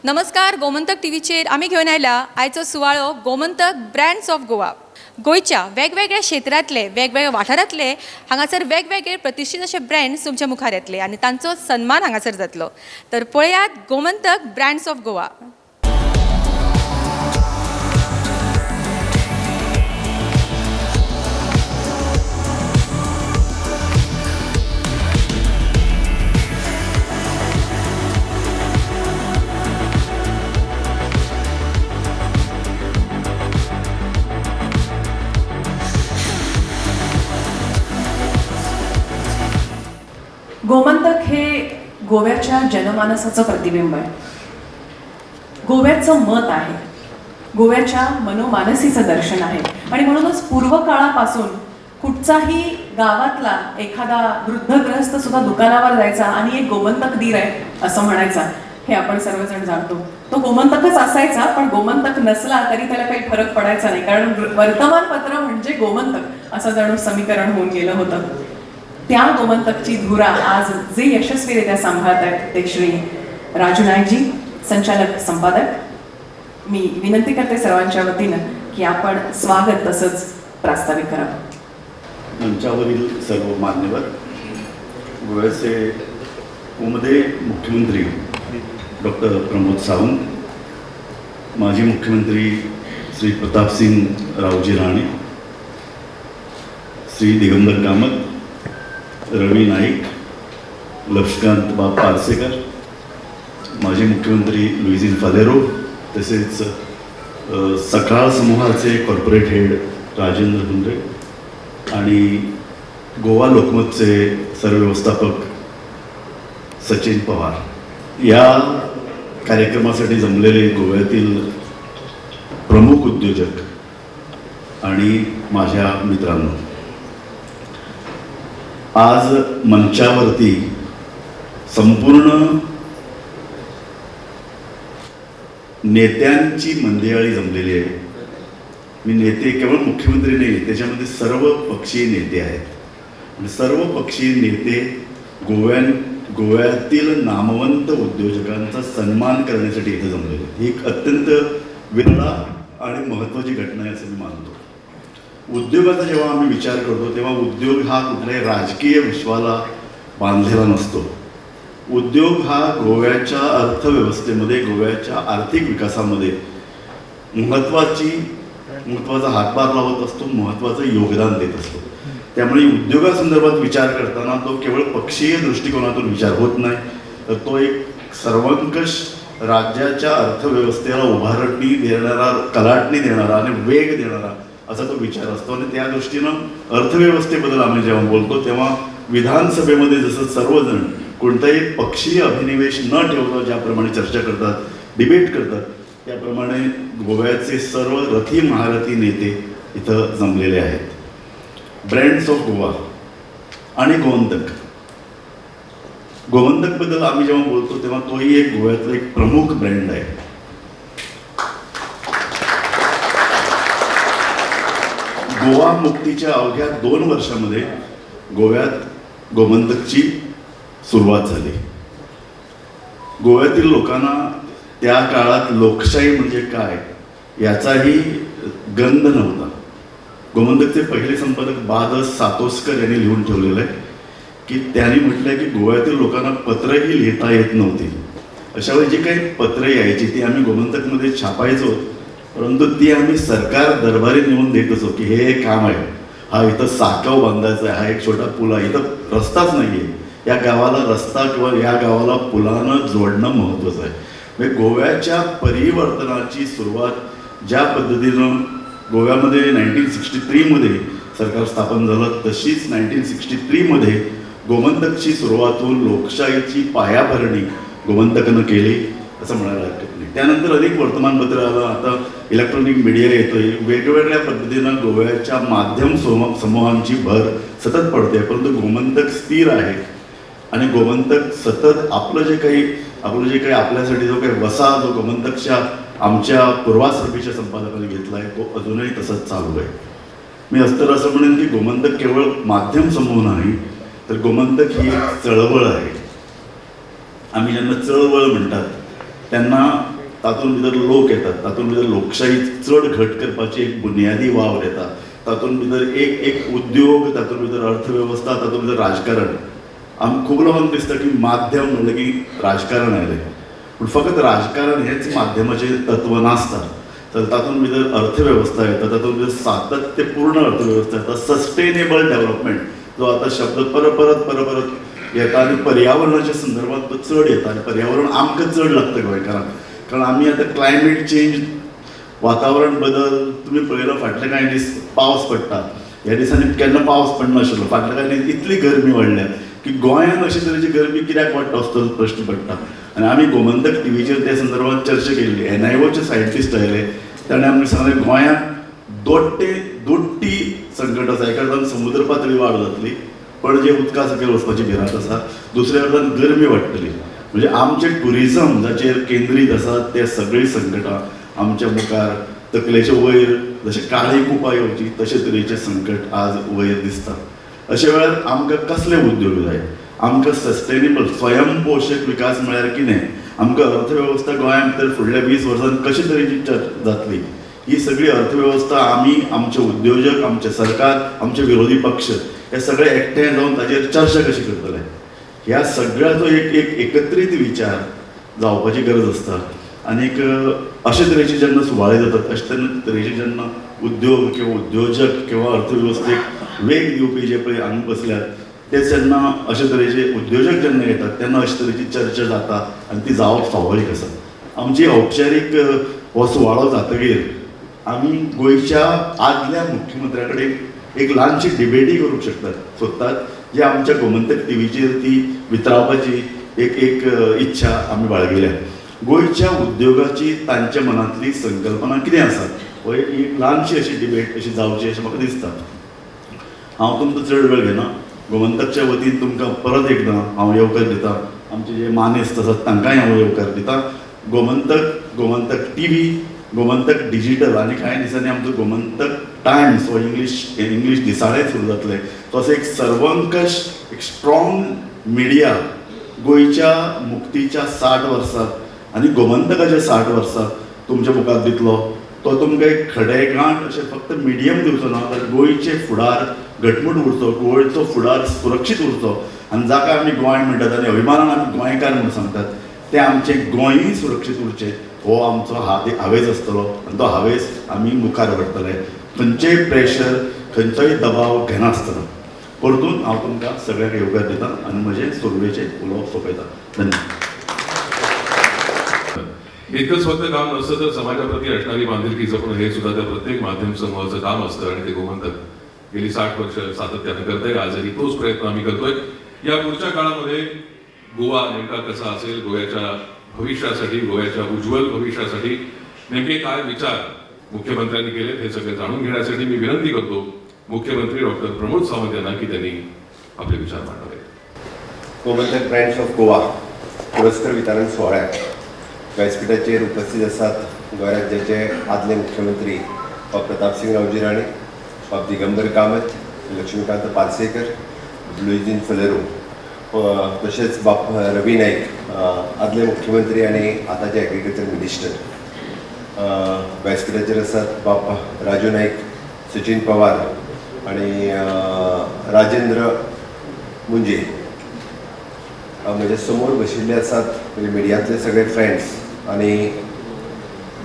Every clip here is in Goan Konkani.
नमस्कार, गोमंतक टीव्हीचेर आमी घेवन आयला आयचो सुवाळो गोमंतक ब्रँड्स ऑफ गोवा. गोंयच्या वेगवेगळ्या क्षेत्रांतले वेगवेगळ्या वाठारांतले हांगासर वेगवेगळे प्रतिश्ठीत अशे ब्रँड्स तुमच्या मुखार येतले आनी तांचो सन्मान हांगासर जातलो. तर पळयात गोमंतक ब्रँड्स ऑफ गोवा. गोमंतक हे गोव्याच्या जनमानसाचं प्रतिबिंब आहे. गोव्याचं मत आहे, गोव्याच्या मनोमानसीचं दर्शन आहे. आणि म्हणूनच पूर्वकाळापासून कुठचाही गावातला एखादा वृद्ध गृहस्थ सुद्धा दुकानावर जायचा आणि एक गोमंतक दीर आहे असं म्हणायचा, हे आपण सर्वजण जाणतो. तो गोमंतकच असायचा, पण गोमंतक नसला तरी त्याला काही फरक पडायचा नाही, कारण वर्तमानपत्र म्हणजे गोमंतक असं जणू समीकरण होऊन गेलं होतं. त्या गोमंतकची धुरा आज जे यशस्वीरित्या सांभाळत आहेत ते श्री राजू नाईकजी, संचालक संपादक. मी विनंती करते सर्वांच्या वतीनं की आपण स्वागत तसंच प्रास्ताविक करावं. मंचावरील सर्व मान्यवर, गोव्याचे उमदे मुख्यमंत्री डॉक्टर प्रमोद सावंत, माजी मुख्यमंत्री श्री प्रतापसिंग रावजी राणे, श्री दिगंबर कामत, रवी नाईक, लक्ष्मीकांत बाब पार्सेकर, माजी मुख्यमंत्री लुईझिन फालेरो, तसेच सकाळ समूहाचे कॉर्पोरेट हेड राजेंद्र हुंद्रे आणि गोवा लोकमतचे सरव्यवस्थापक सचिन पवार, या कार्यक्रमासाठी जमलेले गोव्यातील प्रमुख उद्योजक आणि माझ्या मित्रांनो, आज मंचावरती संपूर्ण नेत्यांची मंदियाळी जमलेली आहे. मी नेते केवळ मुख्यमंत्री नाही, त्याच्यामध्ये सर्व पक्षीय नेते आहेत आणि सर्व पक्षीय नेते गोव्यातील नामवंत उद्योजकांचा सन्मान करण्यासाठी इथं जमलेले आहेत. ही एक अत्यंत विरळा आणि महत्त्वाची घटना आहे असं मी मानतो. उद्योगाचा जेव्हा आम्ही विचार करतो तेव्हा उद्योग हा कुठल्याही राजकीय विश्वाला बांधलेला नसतो. उद्योग हा गोव्याच्या अर्थव्यवस्थेमध्ये, गोव्याच्या आर्थिक विकासामध्ये महत्त्वाचा हातभार लावत असतो, महत्त्वाचं योगदान देत असतो. त्यामुळे उद्योगासंदर्भात विचार करताना तो केवळ पक्षीय दृष्टिकोनातून विचार होत नाही, तर तो एक सर्वंकष राज्याच्या अर्थव्यवस्थेला उभारणी देणारा, कलाटणी देणारा आणि वेग देणारा असा तो विचार असतो. आणि त्या दृष्टीनं अर्थव्यवस्थेबद्दल आम्ही जेव्हा बोलतो तेव्हा विधानसभेमध्ये जसं सर्वजण कोणताही पक्षीय अभिनिवेश न ठेवता ज्याप्रमाणे चर्चा करतात, डिबेट करतात, त्याप्रमाणे गोव्याचे सर्व रथी महारथी नेते इथं जमलेले आहेत. ब्रँड्स ऑफ गोवा आणि गोमंतक, गोमंतकबद्दल आम्ही जेव्हा बोलतो तेव्हा तोही एक गोव्यातला एक प्रमुख ब्रँड आहे. गोवा मुक्तीच्या अवघ्या 2 वर्षामध्ये गोव्यात गोमंतकची सुरुवात झाली. गोव्यातील लोकांना त्या काळात लोकशाही म्हणजे काय याचाही गंध नव्हता. गोमंतकचे पहिले संपादक बा the Satoskar यांनी लिहून ठेवलेलं आहे की त्यांनी म्हटलं की गोव्यातील लोकांना पत्रही लिहिता येत नव्हती. अशा वेळी जी काही पत्रं यायची ती आम्ही गोमंतकमध्ये छापायचो, परंतु ती आम्ही सरकार दरबारी नेऊन देत असो की हे एक काम आहे, हा इथं साकव बांधायचा आहे, हा एक छोटा पूल आहे, इथं रस्ताच नाही आहे, या गावाला रस्ता किंवा या गावाला पुलानं जोडणं महत्त्वाचं आहे. म्हणजे गोव्याच्या परिवर्तनाची सुरुवात ज्या पद्धतीनं गोव्यामध्ये 1963मध्ये सरकार स्थापन झालं, तशीच 1963मध्ये गोमंतकची सुरुवात होऊन लोकशाहीची पायाभरणी गोमंतकनं केली असं म्हणायला हरकत नाही. त्यानंतर अनेक वर्तमानपत्र आलं, आता इलेक्ट्रॉनिक मीडिया येतोय, वेगवेगळ्या पद्धतीनं गोव्याच्या माध्यम समूहांची भर सतत पडते, परंतु गोमंतक स्थिर आहे आणि गोमंतक सतत आपलं जे काही आपल्यासाठी जो काही वसा जो गोमंतकच्या आमच्या पूर्वासर्पीच्या संपादकाने घेतला आहे तो अजूनही तसाच चालू आहे. मी असं असं म्हणेन की गोमंतक केवळ माध्यम समूह नाही, तर गोमंतक ही एक चळवळ आहे. आम्ही ज्यांना चळवळ म्हणतात त्यांना तातूंत भितर लोक येतात, तातूंत भितर लोकशाही चड घट करपाची एक बुन्यादी वावर येता, तातूंत भितर एक एक उद्योग, तातूंत भितर अर्थवेवस्था, तातूंत भितर राजकारण. आमकां खूब लोकांक दिसता की माध्यम म्हणलें की राजकारण आयलें, पूण फकत राजकारण हेंच माध्यमाचें तत्व नासता. तर तातूंत भितर अर्थवेवस्था येता, तातूंत भितर सातत्यपूर्ण अर्थवेवस्था येता, सस्टेनेबल डेवलपमेंट जो आतां शब्द परत परत परत परत येता आनी पर्यावरणाच्या संदर्भात तो चड येता आनी पर्यावरण आमकां चड लागता गोंयकारांक, कारण आमी आतां क्लायमेट चेंज, वातावरण बदल, तुमी पळयलो फाटले कांय दीस पावस पडटा, ह्या दिसांनी केन्ना पावस पडनाशिल्लो, फाटले कांय दीस इतली गरमी वाडल्या की गोंयांत अशे तरेची गरमी कित्याक वाडटा असो प्रश्न पडटा. आनी आमी गोमंतक टीव्हीचेर त्या संदर्भात चर्चा केल्ली. एनआयओचे सायंटिस्ट आयले, ताणें आमकां सांगलें गोंयांत दोट्टी संकट आसा. एका अर्दान समुद्र पातळी वाड जातली, पण जे उदका सकयल वचपाची भिरांत आसा, दुसऱ्या अर्दान गरमी वाडटली. म्हणजे आमचें ट्युरिजम जाचेर केंद्रीत आसा ते सगळीं संकटां आमच्या मुखार तकलेचे वयर जशें काळी कुपां येवची तशे तरेचें संकट आज वयर दिसता. अशे वेळार आमकां कसले उद्योग जाय? आमकां सस्टेनेबल स्वयंपोशक विकास म्हळ्यार कितें? आमकां अर्थवेवस्था गोंया भितर फुडल्या 20 वर्सांत कशे तरेची जातली? ही सगळी अर्थवेवस्था आमी, आमचे उद्योजक, आमचें सरकार, आमचे विरोधी पक्ष हे सगळे एकठांय जावन ताजेर चर्चा कशी करतले, ह्या सगळ्याचो एक एक एकत्रीत विचार जावपाची गरज आसता. आनीक अशे तरेचे जेन्ना सुवाळे जातात, अशे तरेचे जेन्ना उद्योग किंवा उद्योजक किंवा अर्थवेवस्थेक वेग दिवपी जे पळय हांगा बसल्यात ते जेन्ना अशे तरेचे उद्योजक जेन्ना येतात तेन्ना अशे तरेची चर्चा जाता आनी ती जावप स्वाभावीक आसा. आमची औपचारीक हो सुवाळो जातकीर आमी गोंयच्या आदल्या मुख्यमंत्र्या कडेन एक ल्हानशी डिबेटी करूंक शकतात सोदतात, जे आमच्या गोमंतक टीव्हीचेर ती वितरावपाची एक एक इच्छा आमी बाळगिल्या. गोंयच्या उद्योगाची तांच्या मनांतली संकल्पना कितें आसा हो एक ल्हानशी अशी डिबेट अशी जावची अशें म्हाका दिसता. हांव तुमकां चड वेळ घेना. गोमंतकच्या वतीन तुमकां परत एकदां हांव येवकार दिता. आमचे जे मानेस्त आसात तांकांय हांव येवकार दिता. गोमंतक, गोमंतक टीव्ही, गोमंतक डिजिटल आनी कांय दिसांनी आमचो गोमंतक टायम्स हो इंग्लीश दिसाळें सुरू जातलें. तो असो एक सर्वंकश एक स्ट्रॉंग मिडिया गोंयच्या मुक्तीच्या 60 वर्सां आनी गोमंतकाच्या 60 वर्सां तुमच्या मुखार दितलो. तो तुमकां एक खडेगांठ अशें फक्त मिडियम दिवचो ना, तर गोंयचे फुडार घटमूट उरचो, गोंयचो फुडार सुरक्षीत उरचो आनी जाका आमी गोंय म्हणटात आनी अभिमानान आमी गोंयकार म्हूण सांगतात तें आमचें गोंयूय सुरक्षीत उरचें हो आमचो हावेस आसतलो आनी तो हावेस आमी मुखार व्हरतले, खंयचेय प्रेशर, खंयचोय दबाव घेनासतना. परतून हांव तुमकां सगळ्यांक येवकार दिता आनी म्हजें सुरवेचें उलोवप सोंपयता. धन्यवाद. इतकंच फक्त काम नसतं तर समाजाप्रती असणारी बांधिलकी जपणं हे सुद्धा त्या प्रत्येक माध्यम समूहाचं काम असतं आणि ते गोमंतक गेली 60 वर्ष सातत्यानं करतंय. आजही तोच प्रयत्न आम्ही करतोय. या पुढच्या काळामध्ये गोवा नेमका कसा असेल, गोव्याच्या भविष्यासाठी, गोव्याच्या उज्ज्वल भविष्यासाठी नेमके काय विचार मुख्यमंत्र्यांनी केले हे सगळे जाणून घेण्यासाठी मी विनंती करतो मुख्यमंत्री डॉक्टर प्रमोद सावंत यांना की त्यांनी आपले विचार मांडावे. गोमंतक ब्रँड्स ऑफ गोवा पुरस्कार वितरण सुवाळ्याक व्यासपीठाचेर उपस्थित आसात गोंय राज्याचे आदले मुख्यमंत्री बाब प्रतापसिंग रावजी राणे, बाब दिगंबर कामत, लक्ष्मीकांत पार्सेकर, लुईझीन फलेरो, तशेंच बाब रवी नाईक, आदले मुख्यमंत्री आनी आतांचे एग्रीकल्चर मिनिस्टर. व्यासपीठाचेर आसात बाब राजू नाईक, सचिन पवार आनी राजेंद्र मुंजे. म्हज्या समोर बशिल्ले आसात म्हणजे मिडियांतले सगळे फ्रेंड्स आनी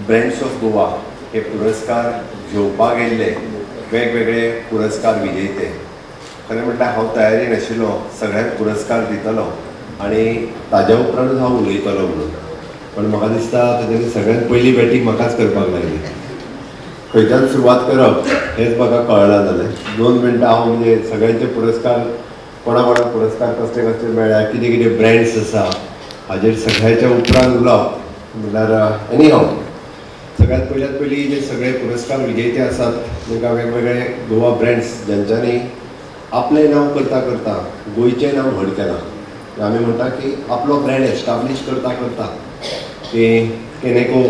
ब्रँड्स ऑफ गोवा हे पुरस्कार घेवपाक गेल्ले वेगवेगळे पुरस्कार विजेते. खरें म्हटल्यार हांव तयारी नाशिल्लो सगळ्यांक पुरस्कार दितलो आनी ताज्या उपरांतूच हांव उलयतलो म्हणून, पण म्हाका दिसता तेंच्यांनी सगळ्यांत पयली बॅटींग म्हाकाच करपाक लागली. खंयच्यान सुरवात करप हेंच म्हाका कळना जालें. 2 मिनटां हांव म्हणजे सगळ्यांचे पुरस्कार, कोणा कोणाक पुरस्कार कसले कसले मेळ्ळ्या, कितें कितें ब्रँड्स आसा हाजेर सगळ्याच्या उपरांत उलोवप म्हणल्यार एनी हाव. सगळ्यात पयल्यात पयलीं जे सगळे पुरस्कार विजेते आसात तांकां वेगवेगळे गोवा ब्रँड्स ज्यांच्यांनी आपलें नांव करता करता गोंयचें नांव व्हड केलां. आमी म्हणटा की आपलो ब्रँड एस्टाब्लीश करता करता की केनेको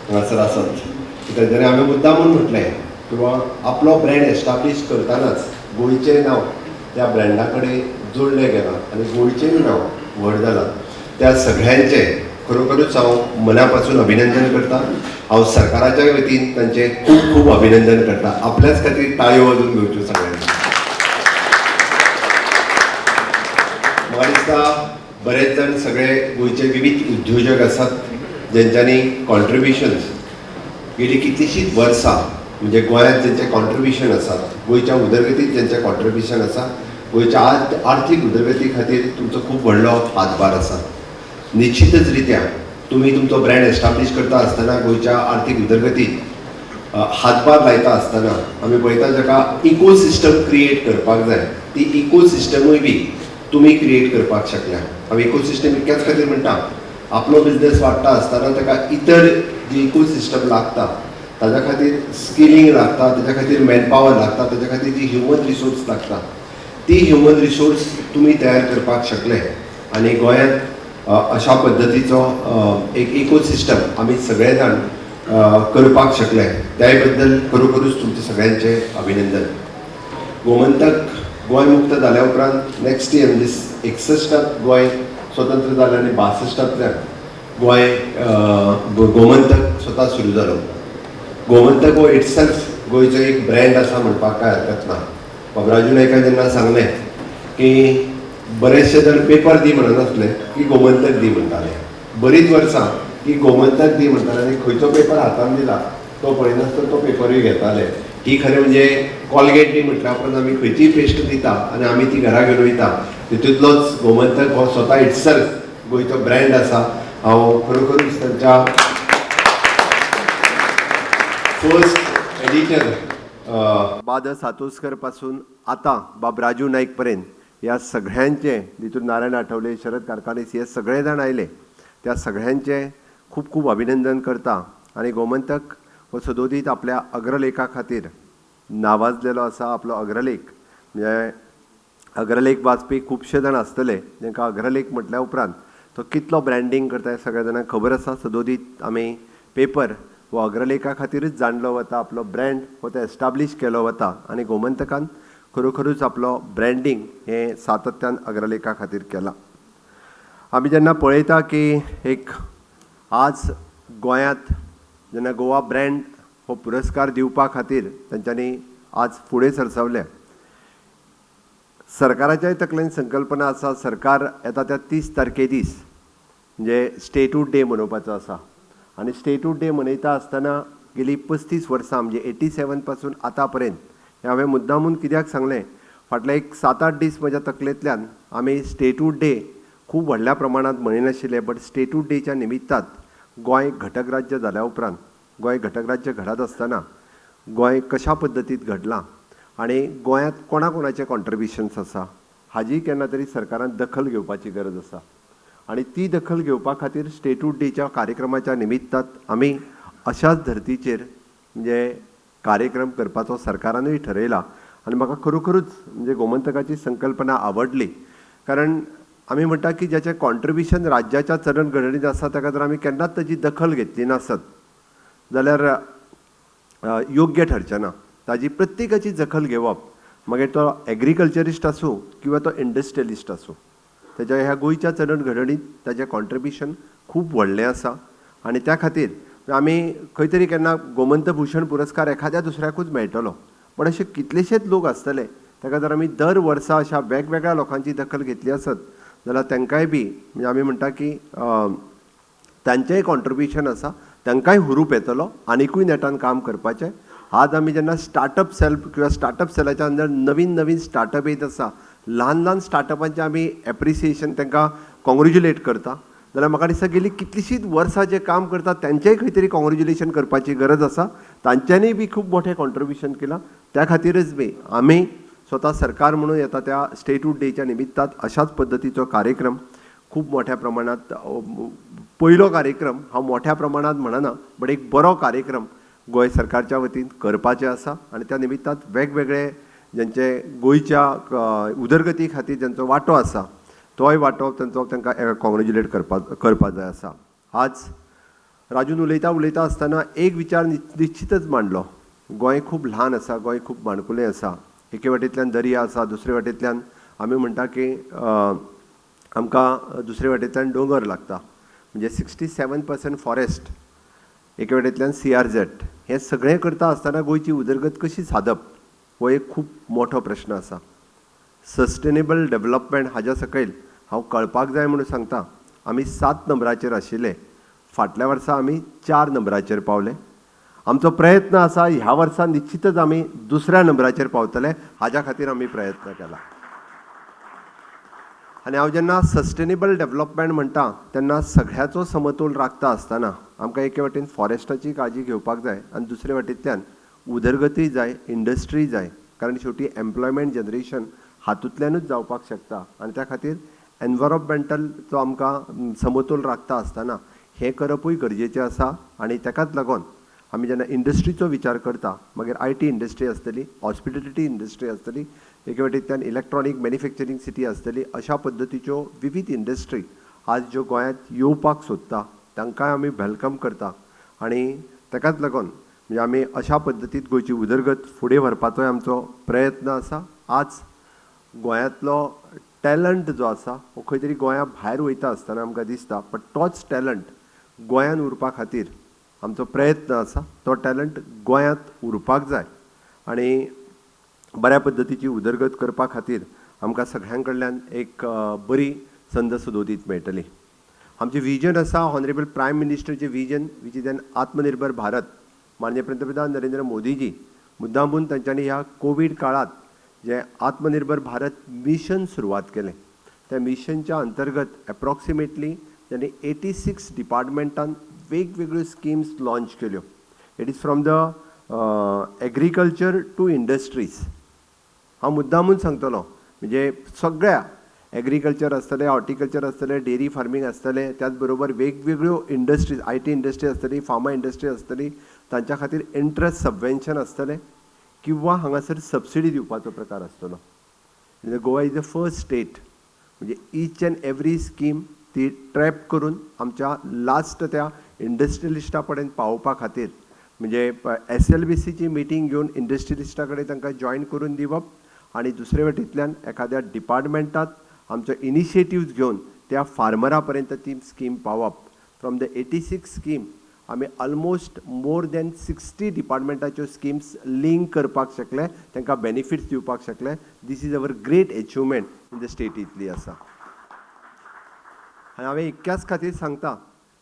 हांगासर आसत तेंच्यांनी आमी मुद्दामून म्हटलें किंवा आपलो ब्रँड एस्टाब्लीश करतनाच गोंयचें नांव त्या ब्रँडा कडेन जोडलें गेलां आनी गोंयचेंय नांव व्हड जालां. त्या सगळ्यांचें खरोखरूच हांव मना पासून अभिनंदन करता. हांव सरकाराच्या वतीन तांचें खूब खूब अभिनंदन करता. आपल्याच खातीर टाळयो वाजोवन घेवच्यो सगळ्यांनी. म्हाका दिसता बरेच जाण सगळे गोंयचे विविध उद्योजक आसात जेंच्यांनी कॉन्ट्रिब्युशन्स गेली कितलींशींच वर्सां, म्हणजे गोंयांत जेंचें कॉन्ट्रिब्युशन आसा, गोंयच्या उदरगतीत जेंचें कॉन्ट्रिब्युशन आसा, गोंयच्या आर्थीक उदरगती खातीर तुमचो खूब व्हडलो हातभार आसा. निश्चितच रित्या तुमी तुमचो ब्रँड एस्टाब्लीश करता आसतना, गोंयच्या आर्थीक उदरगतीत हातभार लायता आसतना आमी पळयता जाका इकोसिस्टम क्रिएट करपाक जाय, ती इकोसिस्टमूय बी तुमी क्रिएट करपाक शकल्या. हांव इकोसिस्टम इतक्याच खातीर म्हणटा, आपलो बिजनेस वाडटा आसतना ताका इतर जी इकोसिस्टम लागता, ताज्या खातीर स्किलिंग लागता, ताज्या खातीर मॅनपावर लागता, ताज्या खातीर जी ह्युमन रिसोर्स लागता, ती ह्युमन रिसोर्स तुमी तयार करपाक शकले आनी गोंयांत अशा पद्दतीचो एक इकोसिस्टम आमी सगळे जाण करपाक शकले, त्याय बद्दल खरोखरूच तुमचें सगळ्यांचें अभिनंदन. गोमंतक गोंय मुक्त जाल्या उपरांत नेक्स्ट इयर म्हणजे 61 गोंय स्वतंत्र जालें आनी 62तांतल्यान गोंय गोमंतक स्वता सुरू जालो. गोमंतक हो इटसेल्फ गोंयचो एक ब्रँड आसा म्हणपाक कांय हरकत ना. बाब राजू नायकान जेन्ना सांगलें की बरेचशे जाण पेपर दी म्हणनासले की गोमंतक दी म्हणटाले, बरीच वर्सां की गोमंतक दी म्हणटाले आनी खंयचो पेपर हातान दिला तो पळयनासतना तो पेपरूय घेताले. ही खरें म्हणजे कॉलगेट दी म्हटल्या उपरांत आमी खंयचीय पेस्ट दिता आनी आमी ती घरा घेवन वयता, तितूंतलोच गोमंतक हो स्वता इटसेल्फ गोंयचो ब्रँड आसा. हांव खरोखरूच तांच्या फर्स्ट एडिटर बाद सातोस्कर पासून आतां बाब राजू नायक पर्यंत ह्या सगळ्यांचें, तितून नारायण आठवले, शरद कारखानीस हे सगळे जाण आयले, त्या सगळ्यांचें खूब खूब अभिनंदन करता. आनी गोमंतक हो सदोदीत आपल्या अग्रलेखा खातीर नावाजलेलो आसा. आपलो अग्रलेख म्हणजे अग्रलेख वाचपी खुबशे जाण आसतले जांकां अग्रलेख म्हटल्या उपरांत तो कितलो ब्रँडींग करता हें सगळ्या जाणांक खबर आसा. सदोदीत आमी पेपर हो अग्रलेखा खातीरच जाणलो वता, आपलो ब्रँड हो तो एस्टाब्लीश केलो वता आनी गोमंतकान खरोखरूच आपलो ब्रँडींग हें सातत्यान अग्रलेखा खातीर केलां. आमी जेन्ना पळयता की एक आज गोंयांत जेन्ना गोवा ब्रँड हो पुरस्कार दिवपा खातीर तांच्यांनी आज फुडें सरसावलें, सरकाराच्याय तकलेन संकल्पना आसा. सरकार येता त्या 30 तारखे दीस म्हणजे स्टेटहूड डे मनोवपाचो आसा आनी स्टेटहूड डे मनयता आसतना गेली 35 वर्सां म्हणजे 87 पासून आतां पर्यंत, हें हांवें मुद्दामून कित्याक सांगलें, फाटले एक 7-8 दीस म्हज्या तकलेंतल्यान आमी स्टेटहूड डे खूब व्हडल्या प्रमाणांत मनयनाशिल्ले, बट स्टेटहूड डेच्या निमित्तान गोंय घटक राज्य जाल्या उपरांत, गोंय घटक राज्य घडत आसतना गोंय कशा पद्दतीत घडलां आनी गोंयांत कोणा कोणाचें कॉन्ट्रिब्युशन्स आसा हाजी केन्ना तरी सरकारान दखल घेवपाची गरज आसा. आनी ती दखल घेवपा खातीर स्टेटहूड डेच्या कार्यक्रमाच्या निमित्तान आमी अशाच धर्तीचेर म्हणजे कार्यक्रम करपाचो सरकारानूय ठरयला. आनी म्हाका खरोखरूच म्हणजे गोमंतकाची संकल्पना आवडली, कारण आमी म्हणटा की ज्याचें कॉन्ट्रिब्युशन राज्याच्या चलनघडणीत आसा ताका जर आमी केन्नाच ताजी दखल घेतली नासत जाल्यार योग्य ठरचें ना. ताजी प्रत्येकाची दखल घेवप, मागीर तो एग्रीकल्चरिस्ट आसूं किंवा तो इंडस्ट्रियलिस्ट आसूं, ताच्या ह्या गोंयच्या चलनघडणीत ताजें कॉन्ट्रिब्युशन खूब व्हडलें आसा. आनी त्या खातीर आमी खंय तरी केन्ना गोमंतभूषण पुरस्कार एखाद्या दुसऱ्याकूच मेळटलो, पण अशे कितलेशेच लोक आसतले ताका जर आमी दर वर्सा अशा वेगवेगळ्या लोकांची दखल घेतली आसत जाल्यार तांकांय बी म्हणजे आमी म्हणटा की तांचेंय कॉन्ट्रिब्युशन आसा, तांकांय हुरूप येतलो आनिकूय नेटान काम करपाचें. आज आमी जेन्ना स्टार्टअप सेल किंवा स्टार्टअप सेलाच्या अंदर नवीन नवीन स्टार्टअप येत आसा, ल्हान ल्हान स्टार्टअपांचें आमी एप्रिसिएशन तांकां कॉंग्रेच्युलेट करता, जाल्यार म्हाका दिसता गेली कितलींशींच वर्सां जे काम करता तांचेंय खंय तरी कॉंग्रेच्युलेशन करपाची गरज आसा. तांच्यांनीय बी खूब मोठें कॉन्ट्रिब्युशन केलां. त्या खातीरच बी आमी स्वता सरकार म्हणून येता त्या स्टेटहूड डेच्या निमित्तान अशाच पद्दतीचो कार्यक्रम खूब मोठ्या प्रमाणांत, पयलो कार्यक्रम हांव मोठ्या प्रमाणांत म्हणना बट एक बरो कार्यक्रम गोंय सरकारच्या वतीन करपाचें आसा. आनी त्या निमित्तान वेगवेगळे ज्यांचे गोंयच्या उदरगती खातीर ज्यांचो वांटो आसा तोय वांटो तांचो तांकां कॉंग्रेच्युलेट करपा जाय आसा. आज राजून उलयता उलयता आसतना एक विचार निश्चितच मांडलो, गोंय खूब ल्हान आसा, गोंय खूब माणकुलें आसा, एके वाटेंतल्यान दर्या आसा, दुसरे वाटेंतल्यान आमी म्हणटा की आमकां दुसरे वाटेंतल्यान दोंगर लागता. म्हणजे 67% फॉरेस्ट, एके वटेंतल्यान CRZ, हें सगळें करता आसतना गोंयची उदरगत कशी सादप हो एक खूब मोठो प्रश्न आसा. सस्टेनेबल डेवलपमेंट हाज्या सकयल हांव कळपाक जाय म्हणून सांगता, आमी 7 नंबराचेर आशिल्ले, फाटल्या वर्सा आमी 4 नंबराचेर पावले. आमचो प्रयत्न आसा ह्या वर्सा निश्चितच आमी 2ऱ्या नंबराचेर पावतले, हाज्या खातीर आमी प्रयत्न केला. आनी हांव जेन्ना सस्टेनेबल डेवलपमेंट म्हणटा तेन्ना सगळ्याचो समतोल राखता आसतना आमकां एके वटेन फॉरेस्टाची काळजी घेवपाक जाय आनी दुसरे वटेंतल्यान उदरगतूय जाय, इंडस्ट्री जाय, कारण शेवटी एम्प्लॉयमेंट जनरेशन हातूंतल्यानूच जावपाक शकता. आनी त्या खातीर एनवायरोमेंटलचो आमकां समतोल राखता आसतना हें करपूय गरजेचें आसा. आनी ताकाच लागून आमी जेन्ना इंडस्ट्रीचो विचार करता, मागीर IT industry आसतली, हॉस्पिटेलिटी इंडस्ट्री आसतली, एके वटेंतल्यान इलेक्ट्रॉनीक मॅन्युफॅक्चरींग सिटी आसतली, अशा पद्दतीच्यो विवीध इंडस्ट्री आज ज्यो गोंयांत येवपाक सोदता तांकांय आमी welcome करता. आनी ताकाच लागून म्हणजे आमी अशा पद्दतीन गोंयची उदरगत फुडें व्हरपाचोय आमचो प्रयत्न आसा. आज गोंयांतलो टॅलंट जो आसा हो खंय तरी गोंया भायर वयता आसतना आमकां दिसता, बट तोच टॅलंट गोंयांत उरपा खातीर आमचो प्रयत्न आसा. तो टॅलंट गोंयांत उरपाक जाय आनी बऱ्या पद्दतीची उदरगत करपा खातीर आमकां सगळ्यां कडल्यान एक बरी संद सदोदीत मेळटली. आमचें विजन आसा, ऑनरेबल प्रायम मिनिस्टरचें vision which is an Atmanirbhar Bharat. माननीय पंतप्रधान नरेंद्र मोदीजी मुद्दामून तांच्यांनी ह्या कोवीड काळांत जें आत्मनिर्भर भारत मिशन सुरवात केलें, त्या मिशनच्या अंतर्गत एप्रॉक्सिमेटली तांणी 86 डिपार्टमेंटान वेगवेगळ्यो स्किम्स लॉंच केल्यो. It is from the agriculture to industries. हांव मुद्दामून सांगतलो, म्हणजे सगळ्या एग्रीकल्चर आसतलें, हॉर्टिकल्चर आसतलें, डेरी फार्मींग आसतलें, त्याच बरोबर वेगवेगळ्यो इंडस्ट्रीज, IT industry आसतली, फार्मा इंडस्ट्री आसतली, तांच्या खातीर इंट्रस्ट सबवेन्शन आसतलें किंवा हांगासर सबसिडी दिवपाचो प्रकार आसतलो. Goa is the first state, म्हणजे इच अँड एवरी स्कीम ती ट्रॅप करून आमच्या लास्ट त्या इंडस्ट्रियलिस्टा पर्यंत पावोवपा खातीर म्हणजे SLBCची मिटींग घेवन इंडस्ट्रियलिस्टा कडेन तांकां जॉयन करून दिवप आनी दुसरे वटेंतल्यान एखाद्या डिपार्टमेंटात आमचो इनिशिएटिव्ज घेवन त्या फार्मरा पर्यंत ती स्कीम पावप. फ्रॉम the 86 scheme आमी ऑलमोस्ट मोर दॅन 60 डिपार्टमेंटाच्यो स्किम्स लिंक करपाक शकले, तांकां बेनिफिट्स दिवपाक शकले. This is our great achievement in the state इतली आसा. आनी हांवें इतक्याच खातीर सांगता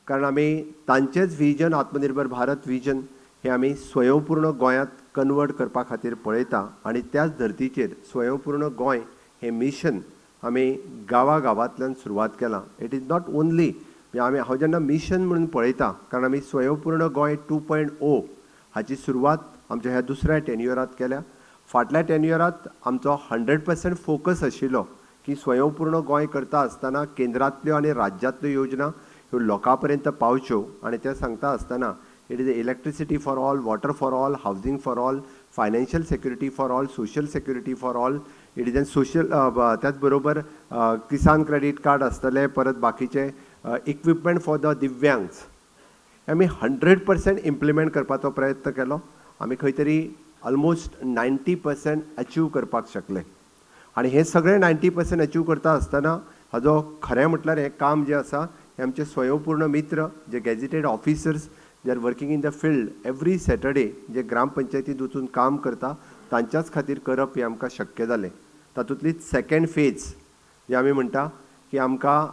कारण आमी तांचेच विजन, आत्मनिर्भर भारत विजन हें आमी स्वयंपूर्ण गोंयांत कन्वर्ट करपा खातीर पळयता आनी त्याच धर्तीचेर स्वयंपूर्ण गोंय हें मिशन आमी गांवा गांवांतल्यान सुरवात केलां. It is not only आमी, हांव जेन्ना मिशन म्हणून पळयता कारण आमी स्वयंपूर्ण गोंय 2.0 हाची सुरवात आमच्या ह्या दुसऱ्या टेन्युअरांत केल्या. फाटल्या टेन्युअरांत आमचो 100% फोकस आशिल्लो की स्वयंपूर्ण गोंय करता आसतना केंद्रांतल्यो आनी राज्यांतल्यो योजना ह्यो लोकां पर्यंत पावच्यो आनी तें सांगता आसतना it is electricity for all, water for all, housing for all, financial security for all, social security for all, it is an social, त्याच बरोबर किसान क्रेडीट कार्ड आसतलें, परत बाकीचे इक्विपमेंट फॉर the दिव्यांग्स, आमी 100% इम्प्लिमेंट करपाचो प्रयत्न केलो. आमी खंय तरी ऑलमोस्ट 90% अचीव करपाक शकले आनी हें सगळें 90% अचीव करता आसतना हाजो खरें म्हटल्यार हें काम जें आसा हें आमचे स्वयंपूर्ण मित्र जे gazetted officers they are working in the field every Saturday जे ग्रामपंचायतींत वचून काम करता तांच्याच खातीर करप हें आमकां शक्य जालें. तातूंतलीच सेकेंड फेज जे आमी म्हणटा की आमकां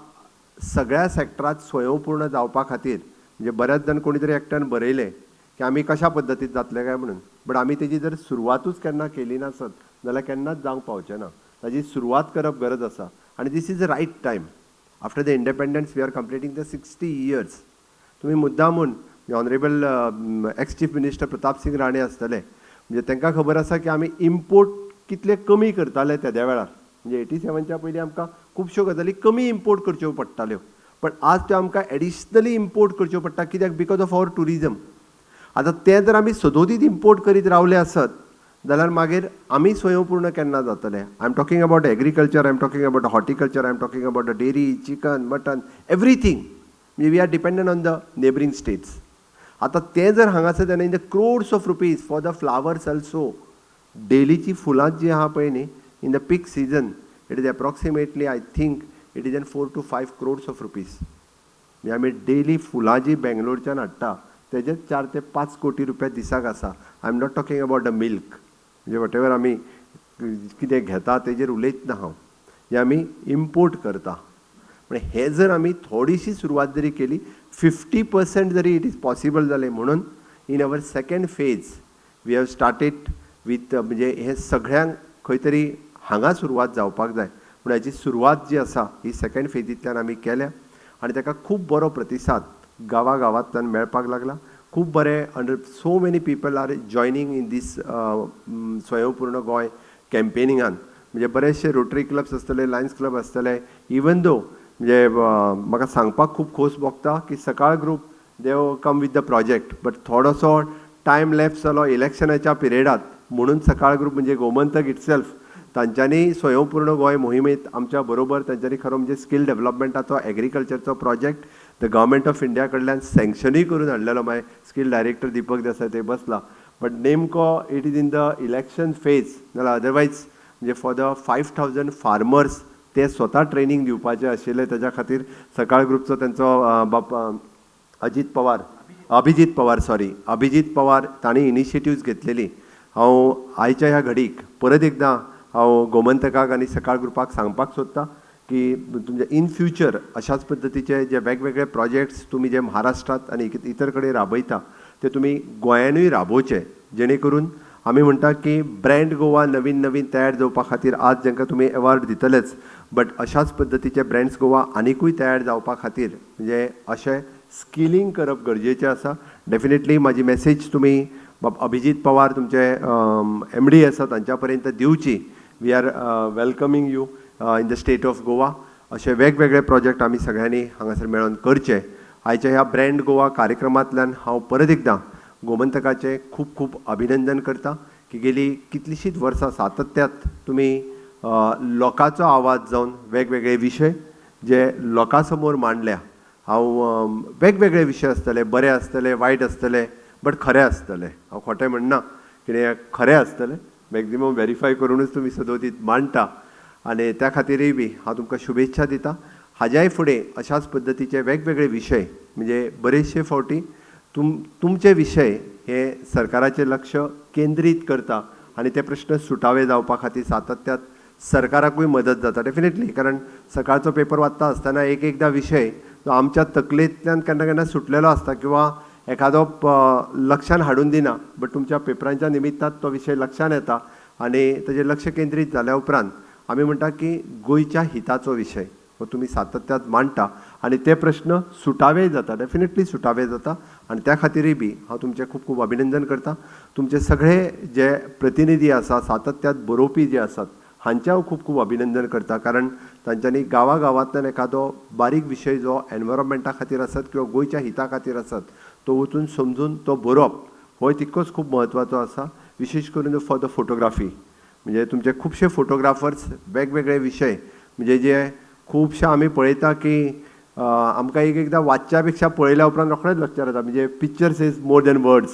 सगळ्या सॅक्टरांत स्वयंपूर्ण जावपा खातीर म्हणजे बऱ्याच जाण कोणी तरी एकट्यान बरयलें की आमी कशा पद्दतीन जातले काय म्हणून, बट आमी तेजी जर सुरवातूच केन्ना केली नासत जाल्यार केन्नाच जावंक पावचें ना. ताजी सुरवात करप गरज आसा आनी this is the right time. After the independence we are completing the 60 years. तुमी मुद्दामून honourable ex chief minister Pratap Singh Rane आसतले, म्हणजे तांकां खबर आसा की आमी इम्पोर्ट कितले कमी करताले तेद्या वेळार, म्हणजे 87च्या पयलीं आमकां खुबश्यो गजाली कमी इम्पोर्ट करच्यो पडटाल्यो, पण आज त्यो आमकां एडिशनली इम्पोर्ट करच्यो पडटा. कित्याक? Because of our tourism. आतां तें जर आमी सदोदीत इम्पोर्ट करीत रावले आसत जाल्यार मागीर आमी स्वयंपूर्ण केन्ना जातले? I am talking about agriculture, I am talking about horticulture, I am talking about the dairy, chicken, mutton, everything. म्हणजे we are dependent on the neighbouring states. आतां तें जर हांगासर जाल्यार in the crores of rupees for the flowers also, डेलीची फुलां जी आहा पळय न्ही, in the peak season it is approximately I think it is an 4 to 5 crores of rupees. म्हणजे आमी डेली फुलां जी बेंगलोरच्यान हाडटा तेजेच 4 ते 5 कोटी रुपया दिसाक आसा. I am not talking about the milk, म्हणजे what ever आमी कितें घेता तेजेर उलयत ना हांव, जे आमी इम्पोर्ट करता. पण हे जर आमी थोडीशी सुरवात जरी केली, 50% जरी it is possible जालें, म्हणून in our second phase we have started with, म्हणजे हे सगळ्यांक खंय तरी हांगा सुरवात जावपाक जाय पूण हाची सुरवात जी आसा ही सेकंड फेजींतल्यान आमी केल्या आनी ताका खूब बरो प्रतिसाद गांवा गांवांतल्यान मेळपाक लागला. खूब बरें under so many people are joining in this स्वयंपूर्ण गोंय कॅम्पेनिंगान. म्हणजे बरेचशे रोटरी क्लब्स आसतले, लायन्स क्लब आसतले. इवन दो म्हणजे म्हाका सांगपाक खूब खोस भोगता की सकाळ group, they come with the project, but थोडोसो टायम लॅप्स जालो इलेक्शनाच्या पिरियडात, म्हणून सकाळ ग्रुप म्हणजे गोमंतक इटसेल्फ तांच्यांनी स्वयंपूर्ण गोंय मोहिमेंत आमच्या बरोबर तांच्यांनी खरो म्हणजे skill डेव्हलपमेंटाचो एग्रीकल्चरचो project the government of India कडल्यान सँक्शनूय करून हाडलेलो. मागीर स्कील डायरेक्टर दीपक देसाय थंय बसला, बट नेमको it is in the election phase, नाल्यार अदरवायज म्हणजे for the 5,000 farmers ते स्वता ट्रेनींग दिवपाचे आशिल्ले. तेज्या खातीर सकाळ ग्रुपचो तेंचो बाप अजीत पवार, अभिजीत पवार, सॉरी, अभिजीत पवार, तांणी इनिशिएटिव्ज घेतलेली. हांव आयच्या ह्या घडीक परत एकदां हांव गोमंतकाक आनी सकाळ ग्रुपाक सांगपाक सोदतां की तुमचे इन फ्युचर अशाच पद्दतीचे जे वेगवेगळे प्रोजेक्ट्स तुमी जे महाराष्ट्रांत आनी इतर कडेन राबयता ते तुमी गोंयानूय राबोवचे, जेणे करून आमी म्हणटा की ब्रँड गोवा नवीन नवीन तयार जावपा खातीर आज जांकां तुमी एवॉर्ड दितलेच, बट अशाच पद्दतीचे ब्रँड्स गोवा आनिकूय तयार जावपा खातीर म्हणजे अशें स्किलिंग करप गरजेचें आसा. डेफिनेटली म्हाजी मॅसेज तुमी बाब अभिजीत पवार तुमचे एमडी आसा तांच्या पर्यंत दिवची. We are welcoming you in the state of Goa. अशे वेगवेगळे प्रोजेक्ट आमी सगळ्यांनी हांगासर मेळोन करचे. आयच्या ह्या ब्रँड गोवा कार्यक्रमांतल्यान हांव परत एकदां गोमंतकाचें खूब खूब अभिनंदन करता की गेली कितलींशींच वर्सां सातत्यात तुमी लोकांचो आवाज जावन वेगवेगळे विशय जे लोकां समोर मांडल्या. हांव वेगवेगळे विशय आसतले, बरे आसतले, वायट आसतले, बट खरे आसतले. हांव खोटें म्हणना, कितें खरें आसतलें, मॅक्झिमम वेरीफाय करुनूच तुमी सदोदीत मांडटा आनी त्या खातीरय बी हांव तुमकां शुभेच्छा दिता. हाज्याय फुडें अशाच पद्दतीचे वेगवेगळे विशय, म्हणजे बरेचशे फावटी तुमचे विशय हे सरकाराचें लक्ष केंद्रीत करता आनी ते प्रश्न सुटावे जावपा खातीर सातत्यात सरकाराकूय मदत जाता. डेफिनेटली, कारण सकाळचो पेपर वाचता आसतना एक एकदां विशय जो आमच्या तकलेंतल्यान केन्ना केन्ना सुटलेलो आसता किंवा एखादो लक्षान हाडून दिना, बट तुमच्या पेपरांच्या निमित्तान तो विशय लक्षान येता आनी ताजेर लक्ष केंद्रीत जाल्या उपरांत आमी म्हणटा की गोंयच्या हिताचो विशय हो तुमी सातत्यात मांडटा आनी ते प्रश्न सुटावे जाता, डेफिनेटली सुटावे जाता. आनी त्या खातीरय बी हांव तुमचें खूब खूब अभिनंदन करता. तुमचे सगळे जे प्रतिनिधी आसा, सातत्यात बरोवपी जे आसात, हांचें हांव खूब खूब अभिनंदन करता, कारण तांच्यांनी गांवा गांवांतल्यान एखादो बारीक विशय जो एनवायरमेंटा खातीर आसत किंवा गोंयच्या हिता खातीर आसत तो वचून समजून तो बरोवप होय तितकोच खूब म्हत्वाचो आसा. विशेश करून फॉर the photography, म्हणजे तुमचे खुबशे फोटोग्राफर्स वेगवेगळे विशय, म्हणजे जे खुबशे आमी पळयता की आमकां एक एकदां वाचच्या पेक्षा पळयल्या उपरांत रोखडेंच लक्षात येता. म्हणजे picture says more than words.